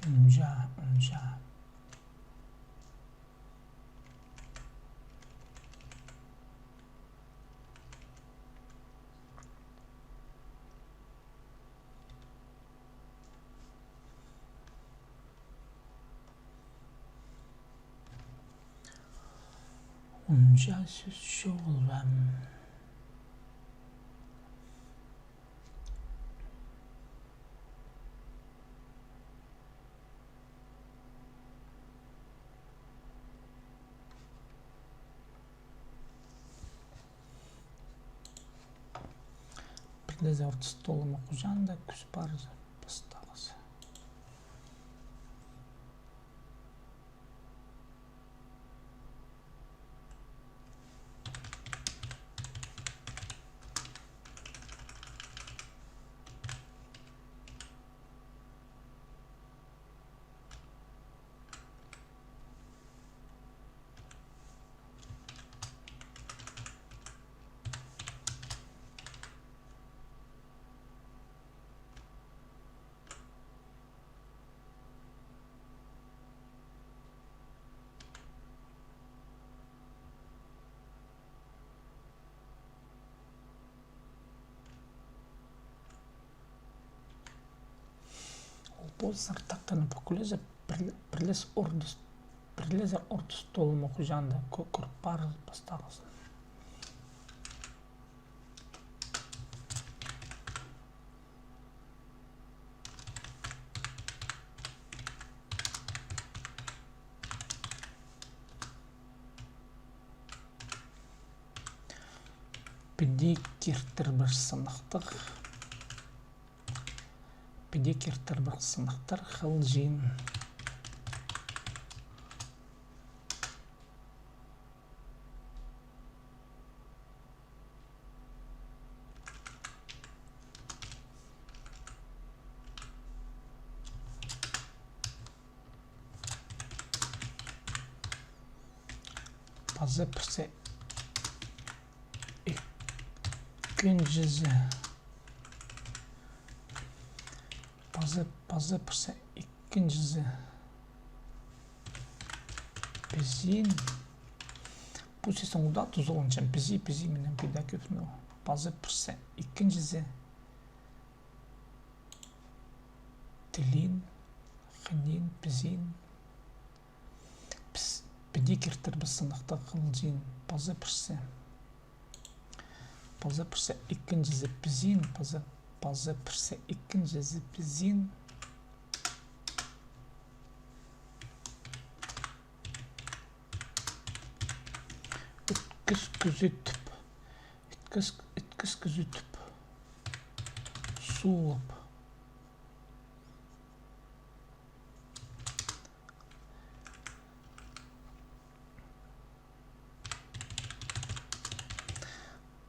Умҷа, умҷа. Умҷа сӧс чоғыл ба? Пірлезі ордас толымы хуҷаанда кӱс парза пастағызы. Ол сартахтарны пӱкӱлезер, пір-, пірлес ордыс, пірлезер ордыс толымы хуҷаанда кӧ-, кӧр пар пастағызын. Піди киртірбіс сынахтығ. Піди киртірбіс сынахтар хылҷаң. Паза пірсі ікінҷізі. Паза, паза пірсі ікінҷізі. Пізің. Пу сӧстің удаа тузаланчам. Пізі, пізі, минің піди кӧп, ну. Паза пірсі ікінҷізі. Тілін, хынин, пізің. Піс, піди киртірбіс сынахтығ хылҷаң. Паза пірсі. Паза пірсі ікінҷізі пізің, паза, паза пірсі ікінҷізі пізің. Іткіс кӱзетіп. Іткіс, іткіс кӱзетіп. Суулап.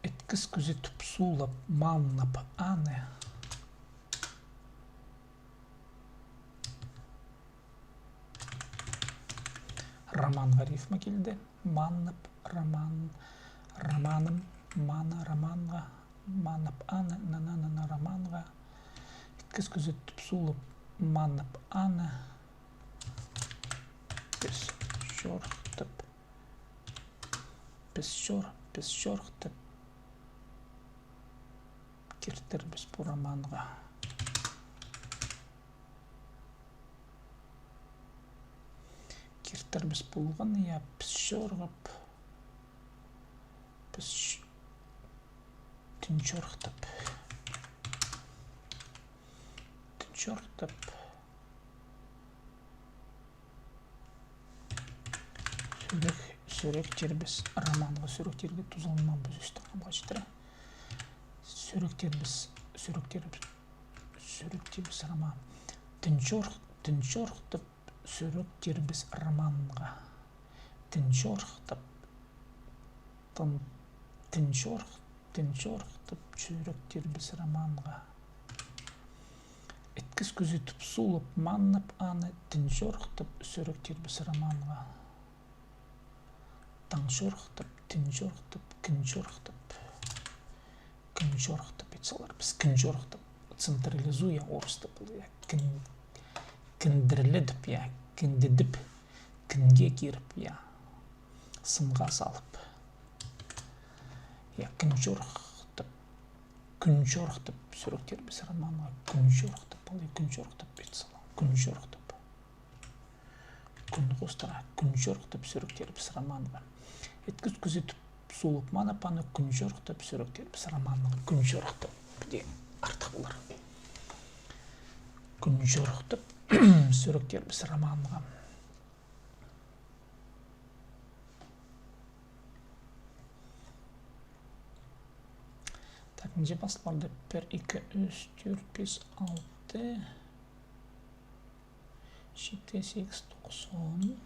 Іткіс кӱзетіп суулап, маннап аны. Романға рифма килді. Маннап, роман, романым, мана, романға, маннап аны, нана, нана, романға. Іткіс кӱзетіп суулап, маннап аны. Піс чорыхтап. Піс чор-, піс чорыхтап киртірбіс пу романға. Киртірбіс полған, я, піс чорығып. Піс ч-, тінҷорыхтап. Тінҷорыхтап. Сӱрек, сӱректербіс романға, сӱректерге тузаланмаан пу сӧстің амға читіре. Сӱректербіс, сӱректербіс, сӱректербіс роман. Тінҷорых-, тінҷорыхтап сӱректербіс романға. Тінҷорыхтап, тын-, тінҷорых-, тінҷорыхтап сӱректербіс романға. Іткіс кӱзетіп суулап, маннап аны, тінҷорыхтап сӱректербіс романға. Таңчорыхтап, тінҷорыхтап, кінҷорыхтап. Кінҷорыхтап ит салар. Піс кінҷорыхтап, централизуя орыстап полар, я. Кін-, кіндірледіп, я. Кіндідіп, кінге киріп, я. Сынға салып. Я, кінҷорыхтап, кінҷорыхтап сӱректербіс романға, кінҷорыхтап полар, кінҷорыхтап ит салар. Кінҷорыхтап. Кӱн хоостыра, кӱн чорыхтап сӱректербіс романға. Іткіс кӱзетіп суулап, маннап аны, кӱн чорыхтап сӱректербіс романға. Кӱн чорыхтап, піди артых полар. Кӱн чорыхтап сӱректербіс романға. Так, нинҷе пас парды? Пір, ікі, ӱс, тӧрт, пис, алты. Читі, сигіс, тоғыс, он.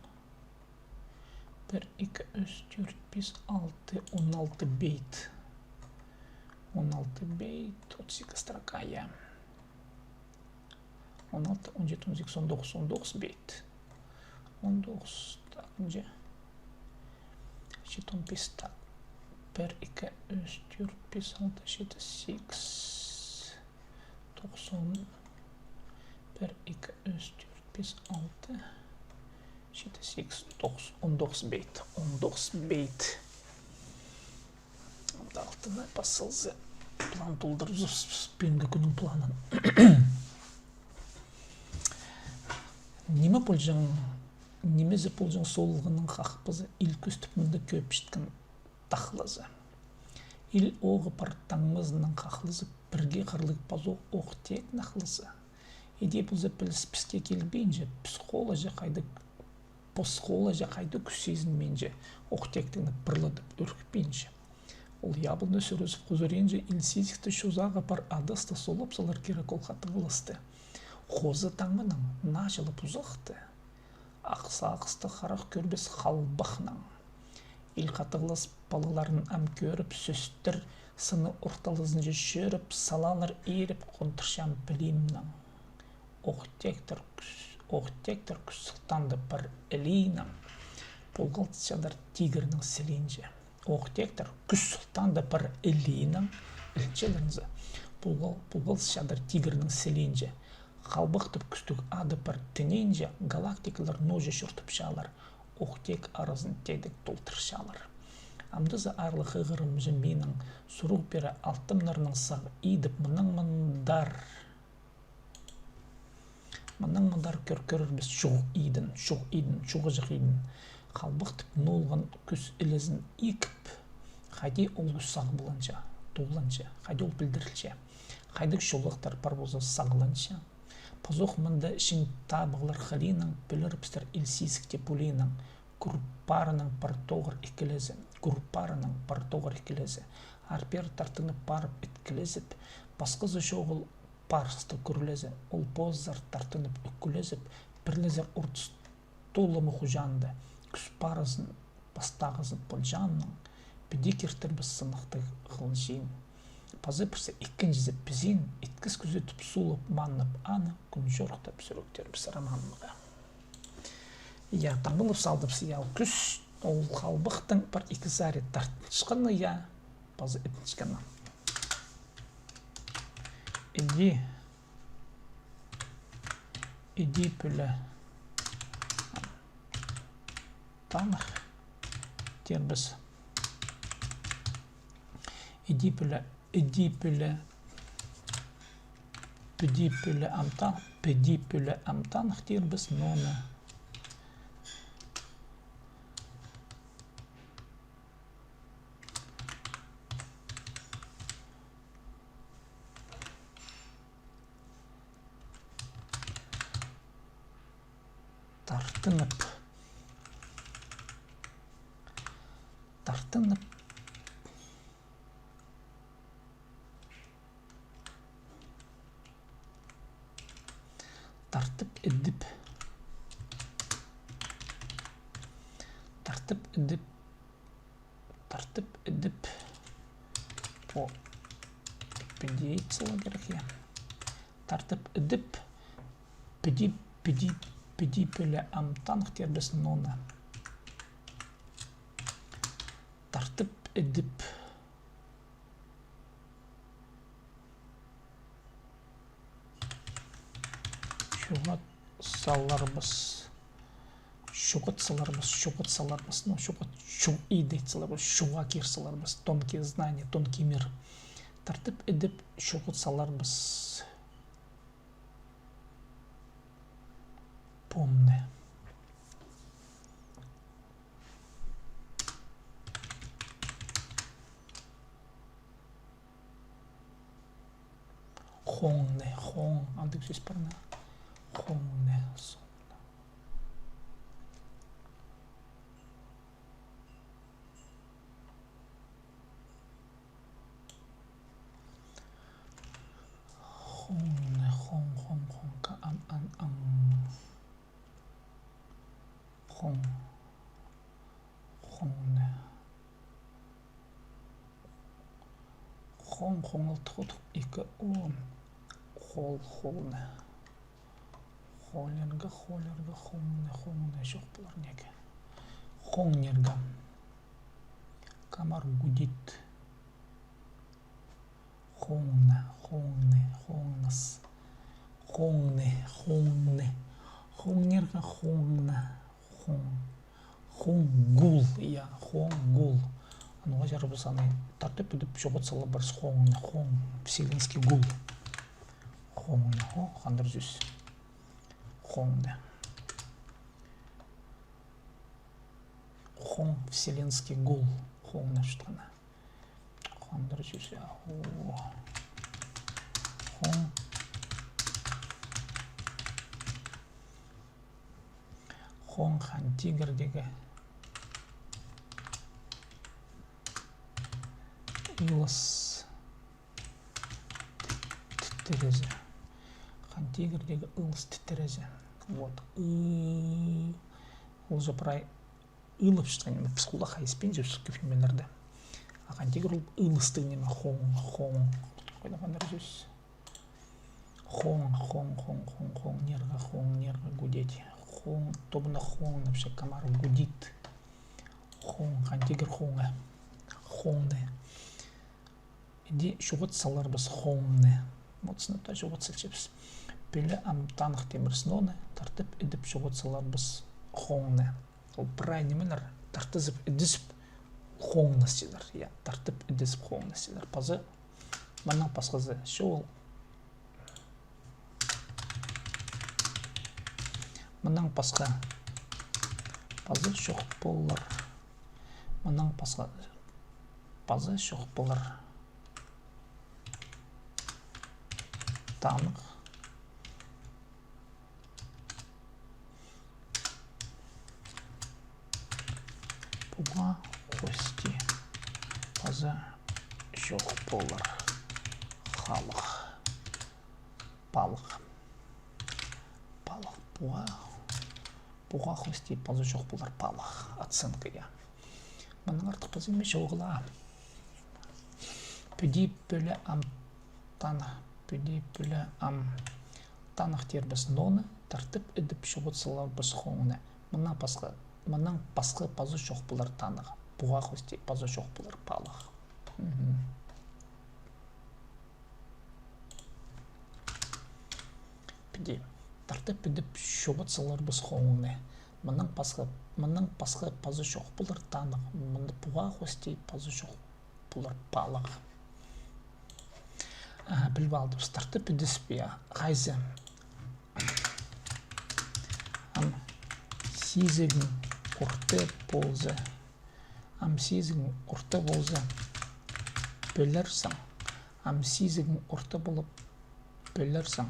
Пір, ікі, ӱс, тӧрт, пис, алты, он алты бейт. Он алты бейт, отыс ікі строка, я. Он алты, он читі, он сигіс, он тоғыс, он тоғыс бейт. Он тоғыс, так, нинҷе? Читі, он пис, так. Пір, ікі, ӱс, тӧрт, пис, алты, читі, сигіс. Тоғыс, он. Пір, ікі, ӱс, тӧрт, пис, алты, читі, сигіс, тоғыс, он тоғыс бейт. Он тоғыс бейт. Анда алтына пас салза, план толдырыбызар, пӱӱнгі кӱннің планын. Ниме полҷаң, нимезі полҷаң соолғының хахпазы, ил кӱстеп мында кӧп читкен тахлазы. Ил оғы пар таңмазынаң хахлазып, пірге хырлығ пазох Ох-Теек нахлазы. Иди полза піліс піске килбинче, піс холаҷа хайдағ, пос холаҷа хайдағ кӱс сизінминче, Ох-Теектеңні пырлатып ӱрікпинче. Ол ябылны сӱрізіп хузаринче, ил сизікті чозағы пар адасты солап салар кирек ол хатығласты. Хоза таңманаң, наачылап узахты. Ах сағысты харах кӧрбес халбахнаң. Ил хатығлас палаларын ам кӧріп, сӧстер сыны орталызынҷа чӧріп, салалар иріп, хонтырчам пілімнең. Ох-Теектер кӱс, Ох-Теектер кӱс сылтаанда пар ілиинең, полғалыс чадар тигірнің сілиинҷе. Ох-Теектер кӱс сылтаанда пар ілиинең, ілінчелерінзі, полғал-, полғалыс чадар тигірнің сілиинҷе. Халбахтап кӱстіг ады пар тінінҷе, галактикалар нооза чуртапчалар, Ох-Теек аразын тедік толтырчалар. Амды за аарлығ хығырымҷы минің, сурығ пирі алтымнарның сағ идіп, мынаң мындар. Мынаң мындар кӧр-, кӧрербіс чох идін, чох идін, чуғаҷах идін. Халбахтап ноолған кӱс ілезін икіп, хайди ол кӱс сағ поланча, тоғланча, хайди ол пілдірілче, хайдағ чолахтар пар полза сағланча. Пазох мында чиң табығлар хылиинаң пілерібістер ил сизікте пулиинаң, кӱр парының пар тоғыр ікілезі, кӱр парының пар тоғыр ікілезі. Ар-пеер тартынып парып іткілезіп, пасхазы чоғыл парысты кӱрлезі, ол позызар тартынып ӱккілезіп, пірлезер орт столы ма хуҷаанда, кӱс парызын пастағызын полҷаңнаң, піди киртірбіс сыныхтығ хылҷиин. Паза пірсі ікінҷізі пізиин, иткіс кӱзетіп, сулап, маннап аны, кӱн чорыхтап сӱректербіс романнаң. Я, таңмалап салдыбыс, я, ол кӱс, ол халбахтың пар ікі сари тартынчатханы, я, паза ітінчеткені. Іди, іди пӱле танығ тирбіс. Іди пӱле, іди пӱле, піди пӱле ам та-, піди пӱле ам танығ тирбіс, ноны тартынып, тартынып, тартып ідіп, тартып ідіп, тартып ідіп, по, піди ит саларға кирек, я. Тартып ідіп, піди, піди, піди пӱле ам танығ тирбіс, ноны. Тартып ідіп, чоғат саларбыс. Чоғат саларбыс, чоғат саларбыс. Ну, чоғат, чоғ-, иди саларбыс, чоға кир саларбыс. Тонкие знания, тонкий мир. Тартып ідіп, чоғат саларбыс. Помны. Хоңны, хоң, андағ сӧс пар на. Хоңны, соңны. Хоңны, хоң, хоң, хоң, ка, ан, ан, аң. Хоң. Хоңны. Хоң, хоңалтых, отых ікі о. Хол, холны. Холерге, холерге, хоңны, хоңны. Чох, пулар неке. Хоңнерге. Комар гудит. Хоңны, хоңны, хоңнас. Хоңны, хоңны. Хоңнерге, хоңны. Хоң. Хоңгул, я, хоңгул. Анаң чарабас аны тартып ідіп, чоғат саларбыс хоңны, хоң, вселенский гул. Хоңны, о, хандыр сӧс. Хоңны. Хоң, вселенский гул. Хоң наа чатханы. Хоңдыр сӧс, я. О. Хоң. Хоң хан тигірдегі ылыс тітірезі. Хан тигірдегі ылыс тітірезі. Вот. Ы, ол же прай ылып чатхан ниме, піс хулах хайыспинчабыс кӧп нимелерді. А хан тигір ол ылыстығ ниме, хоң, хоң. Хоң, хоң, хоң, хоң, хоң, нирға, хоң, нирға гудеть. Хоң, тобына хоң, вообще, комар гудит. Хоң, хан тигір хоңы. Хоңны. Иди чоғыт саларбыс хоңны. Вот сынап таа чоғыт салчабыс. Піле ам таных тимірзін, ноны тартып идіп чоғыт саларбыс хоңны. Ол прай нимелер тартызып, идізіп хоңнас тилер. Я, тартып, идізіп хоңнас тилер. Паза мының пасхазы чоғыл. Мының пасха пазы чох полар. Мының пасха пазы чох полар. Таных. Пуға хости пазы чох полар. Халых. Палых. Палых. Пуға. Пуға хости пазы чох полар. Палых. Оценка, я. Мының артых пазы ниме чоғыл. Піди піле ам таных. Піди піле ам таных тирбіс, ноны тартып идіп чоғыт саларбыс хоңны. Мының пасха, мының пасха пазы чох полар таных. Пуға хости пазы чох полар палых. Мгм. Піди. Тартып идіп чоғыт саларбыс хоңны. Мының пасха, мының пасха пазы чох полар таных. Мында пуға хости пазы чох полар палых. А, піліп алдыбыс. Тартып идізіп, я. Хайзы. Ам сизігің орта полза. Ам сизігің орта полза, пілерзің. Ам сизігің орта полып, пілерзің.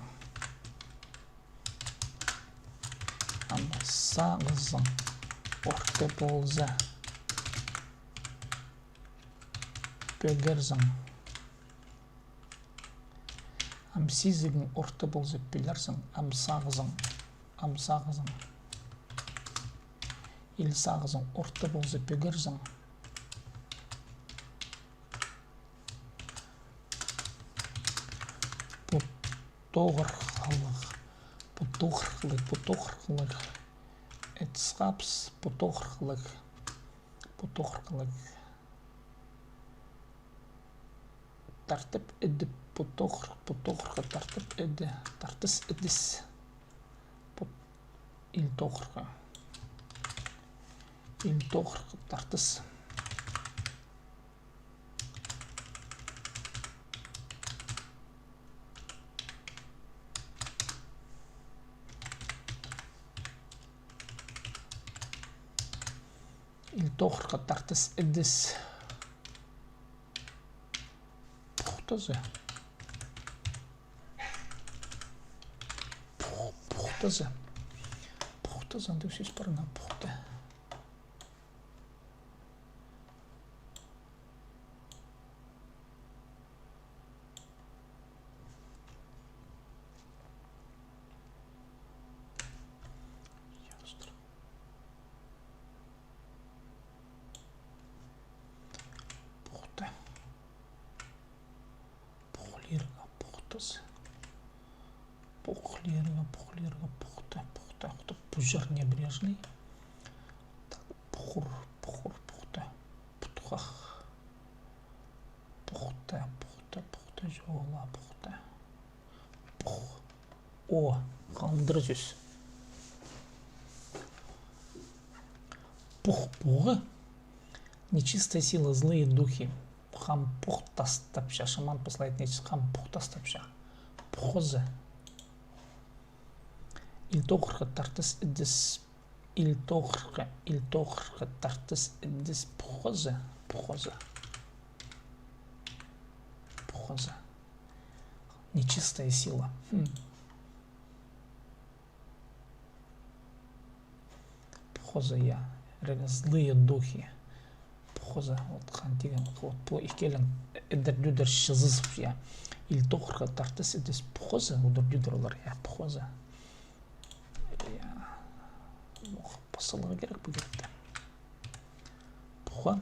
Ам сағызың орта полза, пӧгерзің. Ам сизігің орта полза, пілерзің. Ам сағызың, ам сағызың. Или сағызың орта полза, пӧгерзің. Пу тоғырхылығ, пу тоғырхылығ, пу тоғырхылығ. Ит схабыс, пу тоғырхылығ, пу тоғырхылығ. Тартып іди, пу тоғыр, пу тоғырға тартып іди, тартыс ідіс. Пу ил тоғырға. Ил тоғырға тартыс. Ил тоғырға тартыс ідіс. Пухтазы. Пух-, пухтазы. Пухтазы, андағ сӧс пар на, пухта. Пухта. Пухлирға, пухтазы. Пухлирға, пухлирға, пухта, пухта, пухта. Пу чир небрежный. Так, пухур, пухур, пухта. Путхах. Пухта, пухта, пухта, чоғыл, пухта. Пух. О, халындыра сӧс. Пух, пуғы. Нечистая сила, злые духи. Хам пух тастапча, шаман посылает нечист, хам пух тастапча. Пухызы. Ил тоғырға тартыс ідіс. Ил тоғырғы, ил тоғырғы тартыс ідіс пухоза, пухоза, пухоза. Нечистая сила. Хм. Пухоза, я. Реально злые духи. Пухоза, вот хан тиген, вот пу ікӧлең ідір-дӱдір чызызып, я. Ил тоғырғы тартыс ідіс пухоза, удур-дӱдір олар, я, пухоза. Я. Ох, пасалығы кирек пу киректі. Пуха.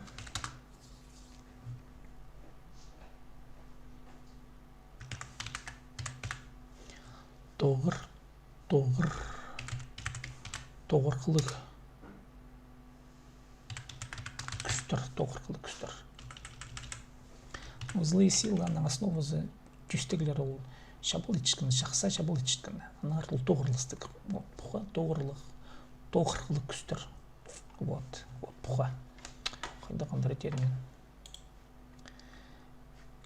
Тоғыр, тоғыр, тоғырғылығ кӱстер, тоғырғылығ кӱстер. Злые силаларның основазы тӧстіглер ол чабал итчеткені, чахсы чабал итчеткені. Аннаңар ол тоғырластығ. Вот, пуха, тоғырлығ, тоғырғылығ кӱстер. Вот, вот, пуха. Хайда хандыра термин.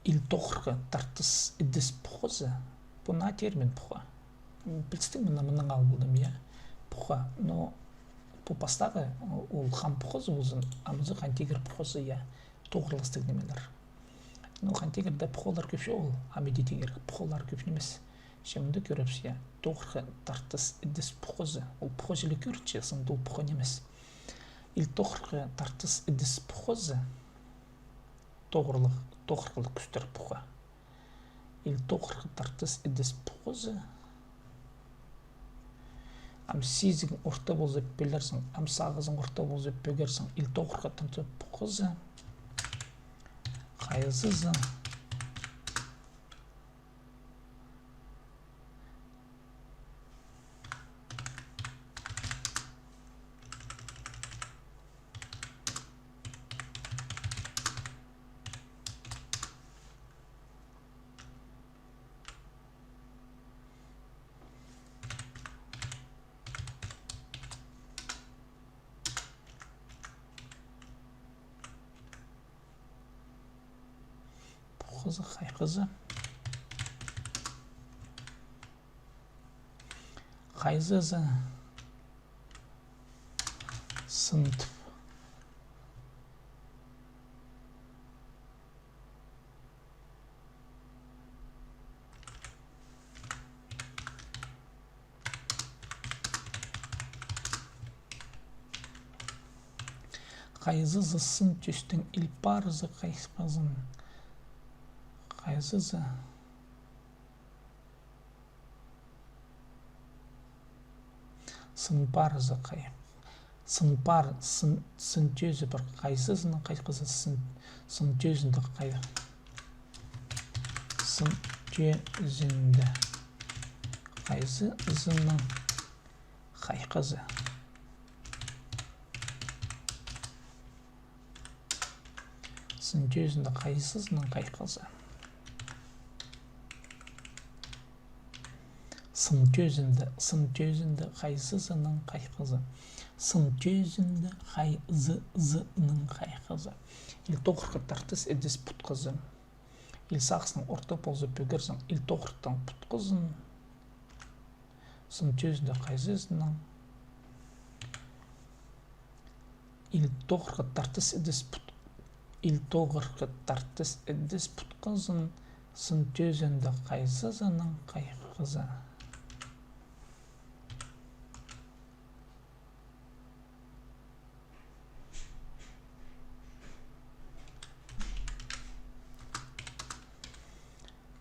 Ил тоғырғы тартыс ідіс пухоза. Пу наа термин пуха. Пілістіг, мына, мынаң ал полдым, я. Пуха. Но пу пастағы, ол хам пухоза ползын, амзы хан тигір пухоза, я. Тоғырластығ нимелер. Но хан тигірде пухолар кӧп чоғыл, ам иди тигір пухолар кӧп нимес. Че мында кӧрібіс, я. Тоғырғы тартыс ідіс пухоза. Ол пухоза ле кӧрінче, сынды ол пуха нимес. Ил тоғырғы тартыс ідіс пухоза. Тоғырлығ, тоғырғылығ кӱстер пуха. Ил тоғырғы тартыс ідіс пухоза. Ам сизігің орта полза, пілерзің, ам сағызың орта полза, пӧгерзің, ил тоғырғы тартыс пухоза. Хайзызы. Пухызы, хайхызы. Хайзызы. Сынтып. Хайзызы сын тӧстең ил парызы хайхазын. Хайзызы. Сын парызы хай-, сын пар-, сын, сын тӧзі пар хайзызының хайхазы, сын, сын тӧзінде хай-, сын тӧзінде хайзызының хайхазы. Сын тӧзінде хайзызының хайхазы. Сын тӧзінде, сын тӧзінде хайзызының хайхазы. Сын тӧзінде хайзызының хайхазы. Ил тоғырғы тартыс ідіс путхазы. Ил сағызың орта полза пӧгерзің, ил тоғыртаң путхазын. Сын тӧзінде хайзызының Ил тоғырғы тартыс ідіс пут-, ил тоғырғы тартыс ідіс путхазын, сын тӧзінде хайзызының хайхазы.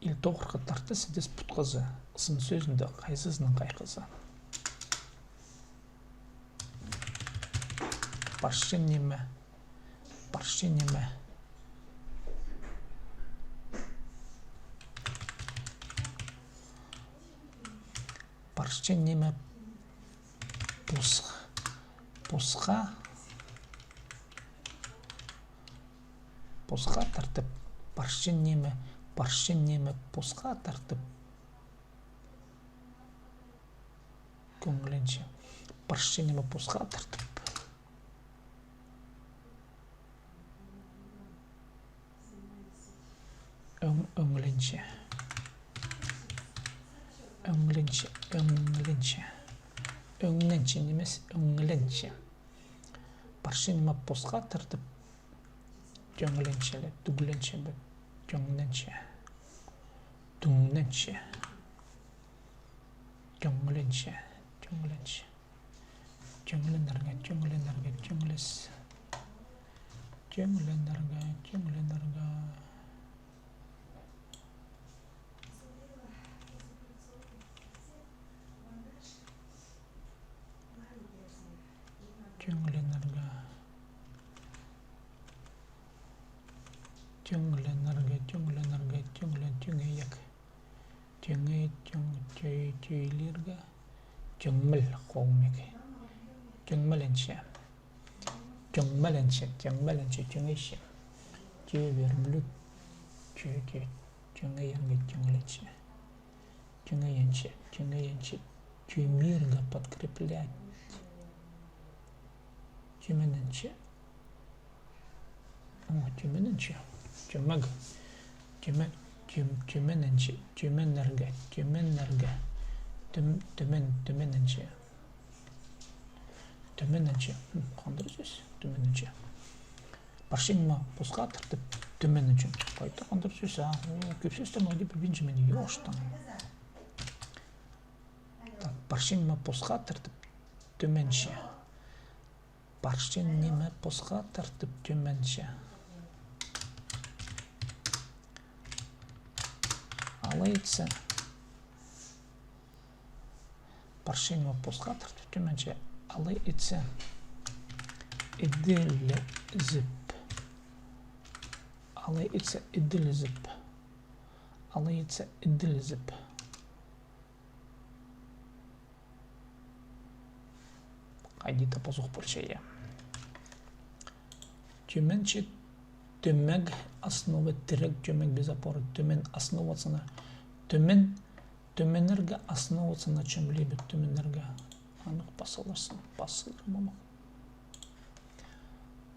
Ил тоғырғы тартыс ідіс путхазы, сын тӧзінде хайзызының хайхазы. Парча ниме. Парча ниме. Парча ниме пос-, посха. Посха тартып. Парча ниме, парча ниме посха тартып. Кӧңнілінче. Парча ниме посха тартып. Ӧң-, ӧңнілінче. Ӧңнілінче, ӧңнілінче. Ӧңненче нимес, ӧңленче. Парча ниме посха тартып, тӧңленче ле, тӱгленче бе, тӧңненче. Тӱңненче. Тӧңленче, тӧңленче. Тӧңленерге, тӧңленерге, тӧңлес. Тӧңленерге, тӧңленерге. Тӧңленерге. Тӧңленерге, тӧңленерге, тӧңлен, тӧңейек. Тӧңей, тӧң, тӧй, тӧйлирге. Тӧңмел, хомик. Тӧңмеленче. Тӧңмеленче, тӧңмеленче, тӧңейче. Тӧӧ, верблюд. Тӧ, тӧ, тӧңейерге, тӧңленче. Тӧңейенче, тӧңейенче. Тӧмирге, подкреплять. Тӧмененче. О, тӧмененче. Тӧмег. Тӧме-, тӧм-, тӧмененче. Тӧменерге, тӧменерге. Тӧм-, тӧмен-, тӧмененче. Тӧмененче. М, хандыр сӧс. Тӧмененче. Парча ниме посха тартып, тӧмененче. Хайда хандыр сӧс, а? О, кӧп сӧстерні хайди пілбинчем мин, ёштаң. Так, парча ниме посха тартып, тӧменче. Парча ниме посха тартып, тӧменче. Алай итсе, парча ниме посха тартып, тӧменче. Алай итсе, иділізіп. Алай итсе, иділізіп. Алай итсе, иділізіп. Хайди-да позых полча, я. Тӧменче, тӧмег, основа, тірек, тӧмег без опоры. Тӧмен, основаться на, тӧмен, тӧменерге, основаться на чём-либо, тӧменерге. Анох пас саларзың, пас саларзың, мамах.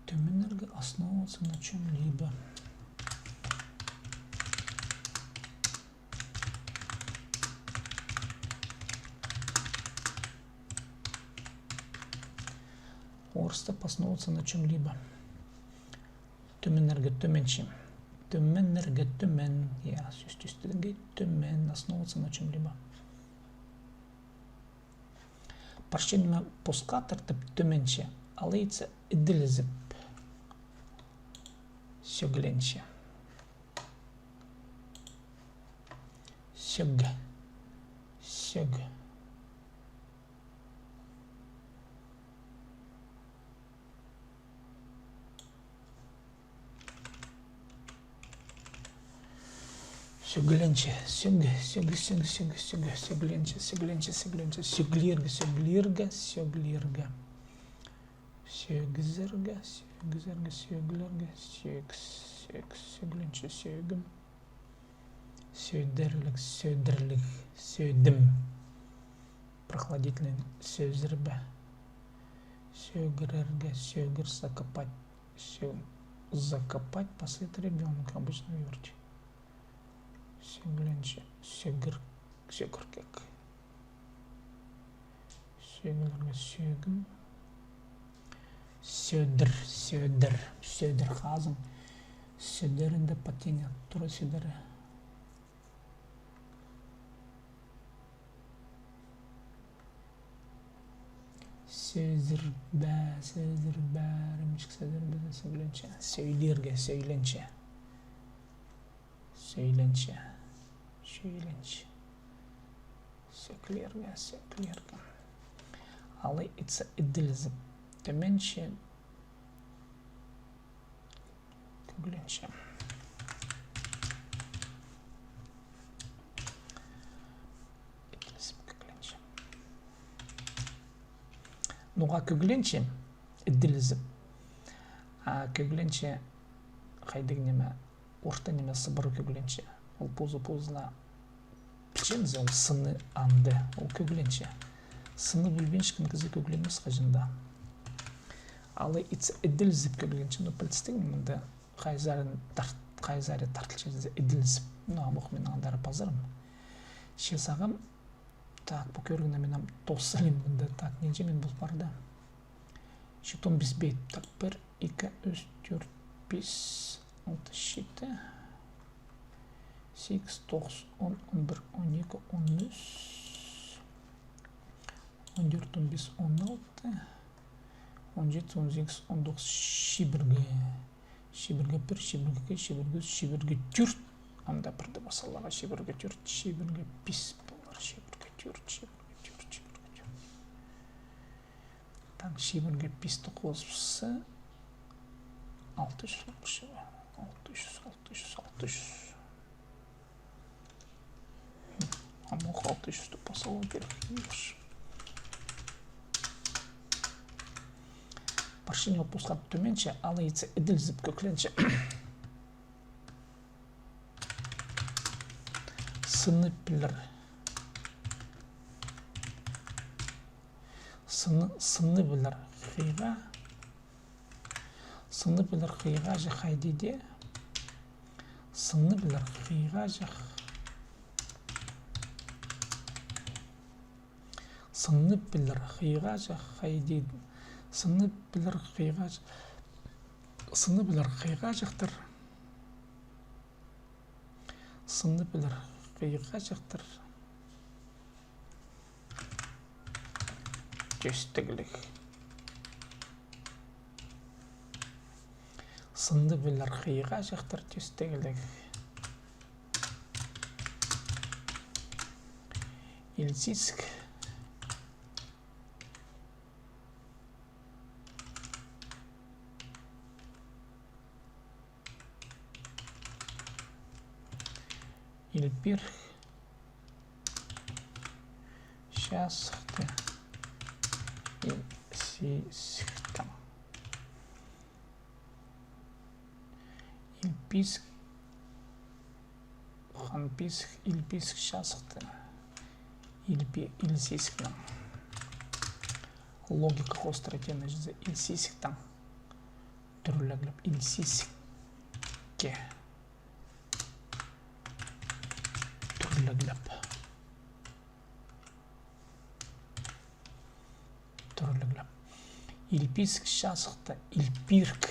Тӧменерге, основаться на чём-либо. Орыстап, основаться на чём-либо. Тӧменерге, тӧменче. Тӧменерге, тӧмен. Я, сӧс тӧстедімге, тӧмен, основаться на чём-либо. Парча ниме посха тартып, тӧменче. Алай итсе, иділізіп. Сӧгленче. Сӧг. Сӧг. Сӧгленче. Сӧг, сӧг, сӧг, сӧг, сӧг. Сӧгленче, сӧгленче, сӧгленче. Сӧглирге, сӧглирге, сӧглирге. Сӧгізерге, сӧгізерге, сӧглерге, сӧг, сӧг, сӧгленче, сӧгім. Сӧдірліг, сӧдірліг, сӧдім. Прохладительный, сӧзірбе. Сӧгірерге, сӧгір, закопать. Сӧ-, закопать, посыпать ребёнка, обычно юрт. Сӧгленче, сӧгір, сӧгіркек. Сӧгілерге, сӧгім. Сӧдір, сӧдір, сӧдір хазың. Сӧдірінде потение, тура сӧдірі. Сӧзірбе, сӧзірбе, ремешек, сӧзірбе, сӧгленче. Сӧйлирге, сӧйленче. Сӧйленче. Сӧйленче. Сӧклирге, сӧклирге. Алай итсе, иділізіп. Тӧменче. Кӧгленче. Иділізіп, кӧгленче. Ноға кӧгленче? Иділізіп. А кӧгленче хайдағ ниме? Орта ниме, сыбыра кӧгленче. Ол позы-позына пілчезің, ол сыны анда, ол кӧгленче. Сыны пілбинчеткен кізі кӧгленмес хаҷан даа. Алай итсе, иділізіп кӧгленче. Ну, пілдістіг, мында хайзы сари тарт-, хайзы сари тартылча, иділізіп. Ну, амох мин андар пазарым. Че сағам Так, пу кӧрігні мин ам тоос салим мында. Так, нинҷе мин пол парды. Читон пис бет. Так, пір, ікі, ӱс, тӧрт, пис, алты, читі, сигіс, тоғыс, он, он пір, он ікі, он ӱс, он тӧрт, он пис, он алты, он читі, он сигіс, он тоғыс, чибіргі. Чибіргі пір, чибіргі ікі, чибіргі ӱс, чибіргі тӧрт. Анда пірде пазыларға, чибіргі тӧрт, чибіргі пис полар, чибіргі тӧрт, чибіргі тӧрт, чибіргі тӧрт. Так, чибіргі писті хозыбысса, алты чӱс, алты чӱс, алты чӱс, алты чӱс. Амох алты чӱсті пазыларға кирек. Парча ниме пасха тӧменче, алай итсе, іділізіп кӧгленче. Сынны пілер. Сынны, сынны пілер хыйға. Сынны пілер хыйғаҷах хайди дее. Сынны пілер хыйғаҷах. Сынны пілер хыйғаҷах хайди. Сынны пілер хыйғаҷ-, сынны пілер хыйғаҷахтар. Сынны пілер хыйғаҷахтар. Тӧстігліг. Сынны пілер хыйғаҷахтар, тӧстігліг. Ілсисік. Ілпирк чазыхты ілсисіктең. Ілписік, ханписік, ілписік чазыхты ілпи-, ілсисіктең. Логика хоостыра теен чізе, ілсисіктең. Тӱрлеглеп, ілсисікке. Тӱрлеглеп. Тӱрлеглеп. Ілписік чазыхты ілпирк.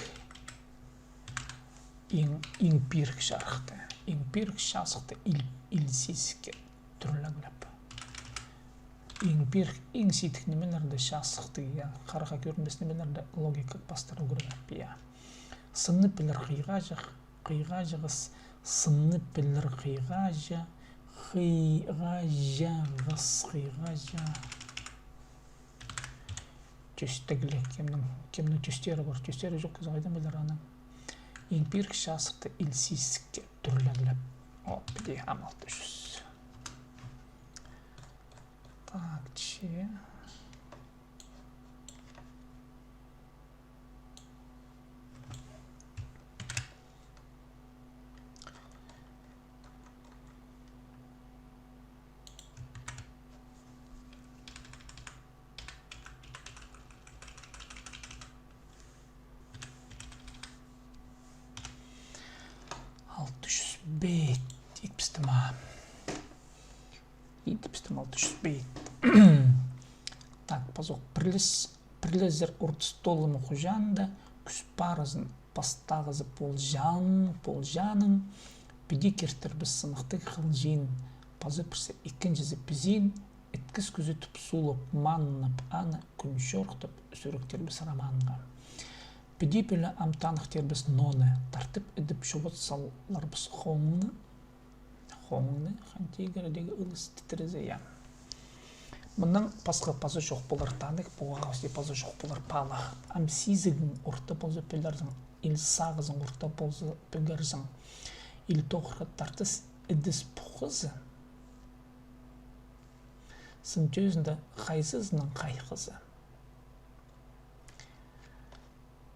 Иң, иңпирк чазыхты. Иңпирк чазыхты ил-, ілсисікке. Тӱрлеглеп. Иңпирк, иң сидік нимелерде чазыхты, я, харахха кӧрінбес нимелерде логика пастыра ӱгреніп, я. Сынны пілер хыйғаҷах, хыйғаҷағыс, сынны пілер хыйғаҷа-, хыйғаҷағыс, хыйғаҷа-, тӧстігліг, кемнің, кемнің тӧстері пар, тӧстері чох кізі хайдаң пілер аны. Иңпирк чазыхты ілсисікке тӱрлеглеп. О, піди, ам алты чӱс. Так, че. Алты чӱс бет, итпістім а. Итпістім алты чӱс бет. Так, пазох пірлес. Пірлезер орта столының хуҷаанда кӱс парызын пастағызы полҷаан-, полҷааның, піди киртірбіс сыныхтығ хылҷиин, паза пірсі ікінҷізі пізиин, іткіс кӱзетіп суулап, маннап аны кӱн чорыхтап сӱректербіс романға. Піди піле ам таныхтирбіс ноны, тартып ідіп чобат саларбыс хоңны, хоңны, хан тигірдегі ылыс тітірезе, я. Мыннаң пасха паза чох полар таныхтығ, пу ағас тее паза чох полар паалағ. Ам сизігің орта полза пілерзің, ил сағызың орта полза пігерзің. Ил тоғырға тартыс ідіс пуххазы, сын тӧзінде хайзызының хайхазы.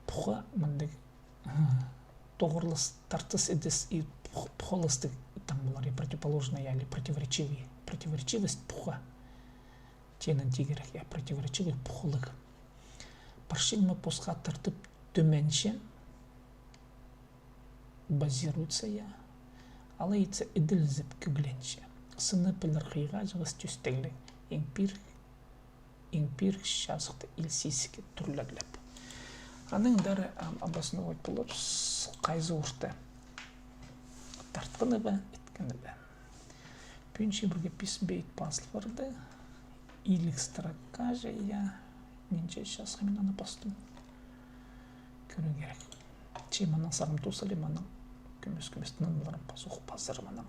Пуха мындағ, ы, тоғырлас тартыс ідіс и пух-, пухаластығ таң полар, и противоположный, али противоречивый. Противоречивость пуха. Тееннең тигірек, я, противоречивый пухалығ. Парча ниме пасха тартып тӧменче базируется, я. Алай итсе, іділізіп кӧгленче. Сынны пілер хыйғаҷағыс тӧстігліг. Иң пир, иң пир чазыхты ил сизікке тӱрлеглеп. Анаң андар, ам, обосновать поларбыс, хайзы орта тартханы ба, иткені ба. Пӱӱн чибіргі пис бейт пазыл парды. Иліг строка же, я. Нинҷе часха мин аны пастым. Кӧрер кирек. Че мының сағам тус али, мының кӧмес-кӧмес тынанларым пазох пазар мының.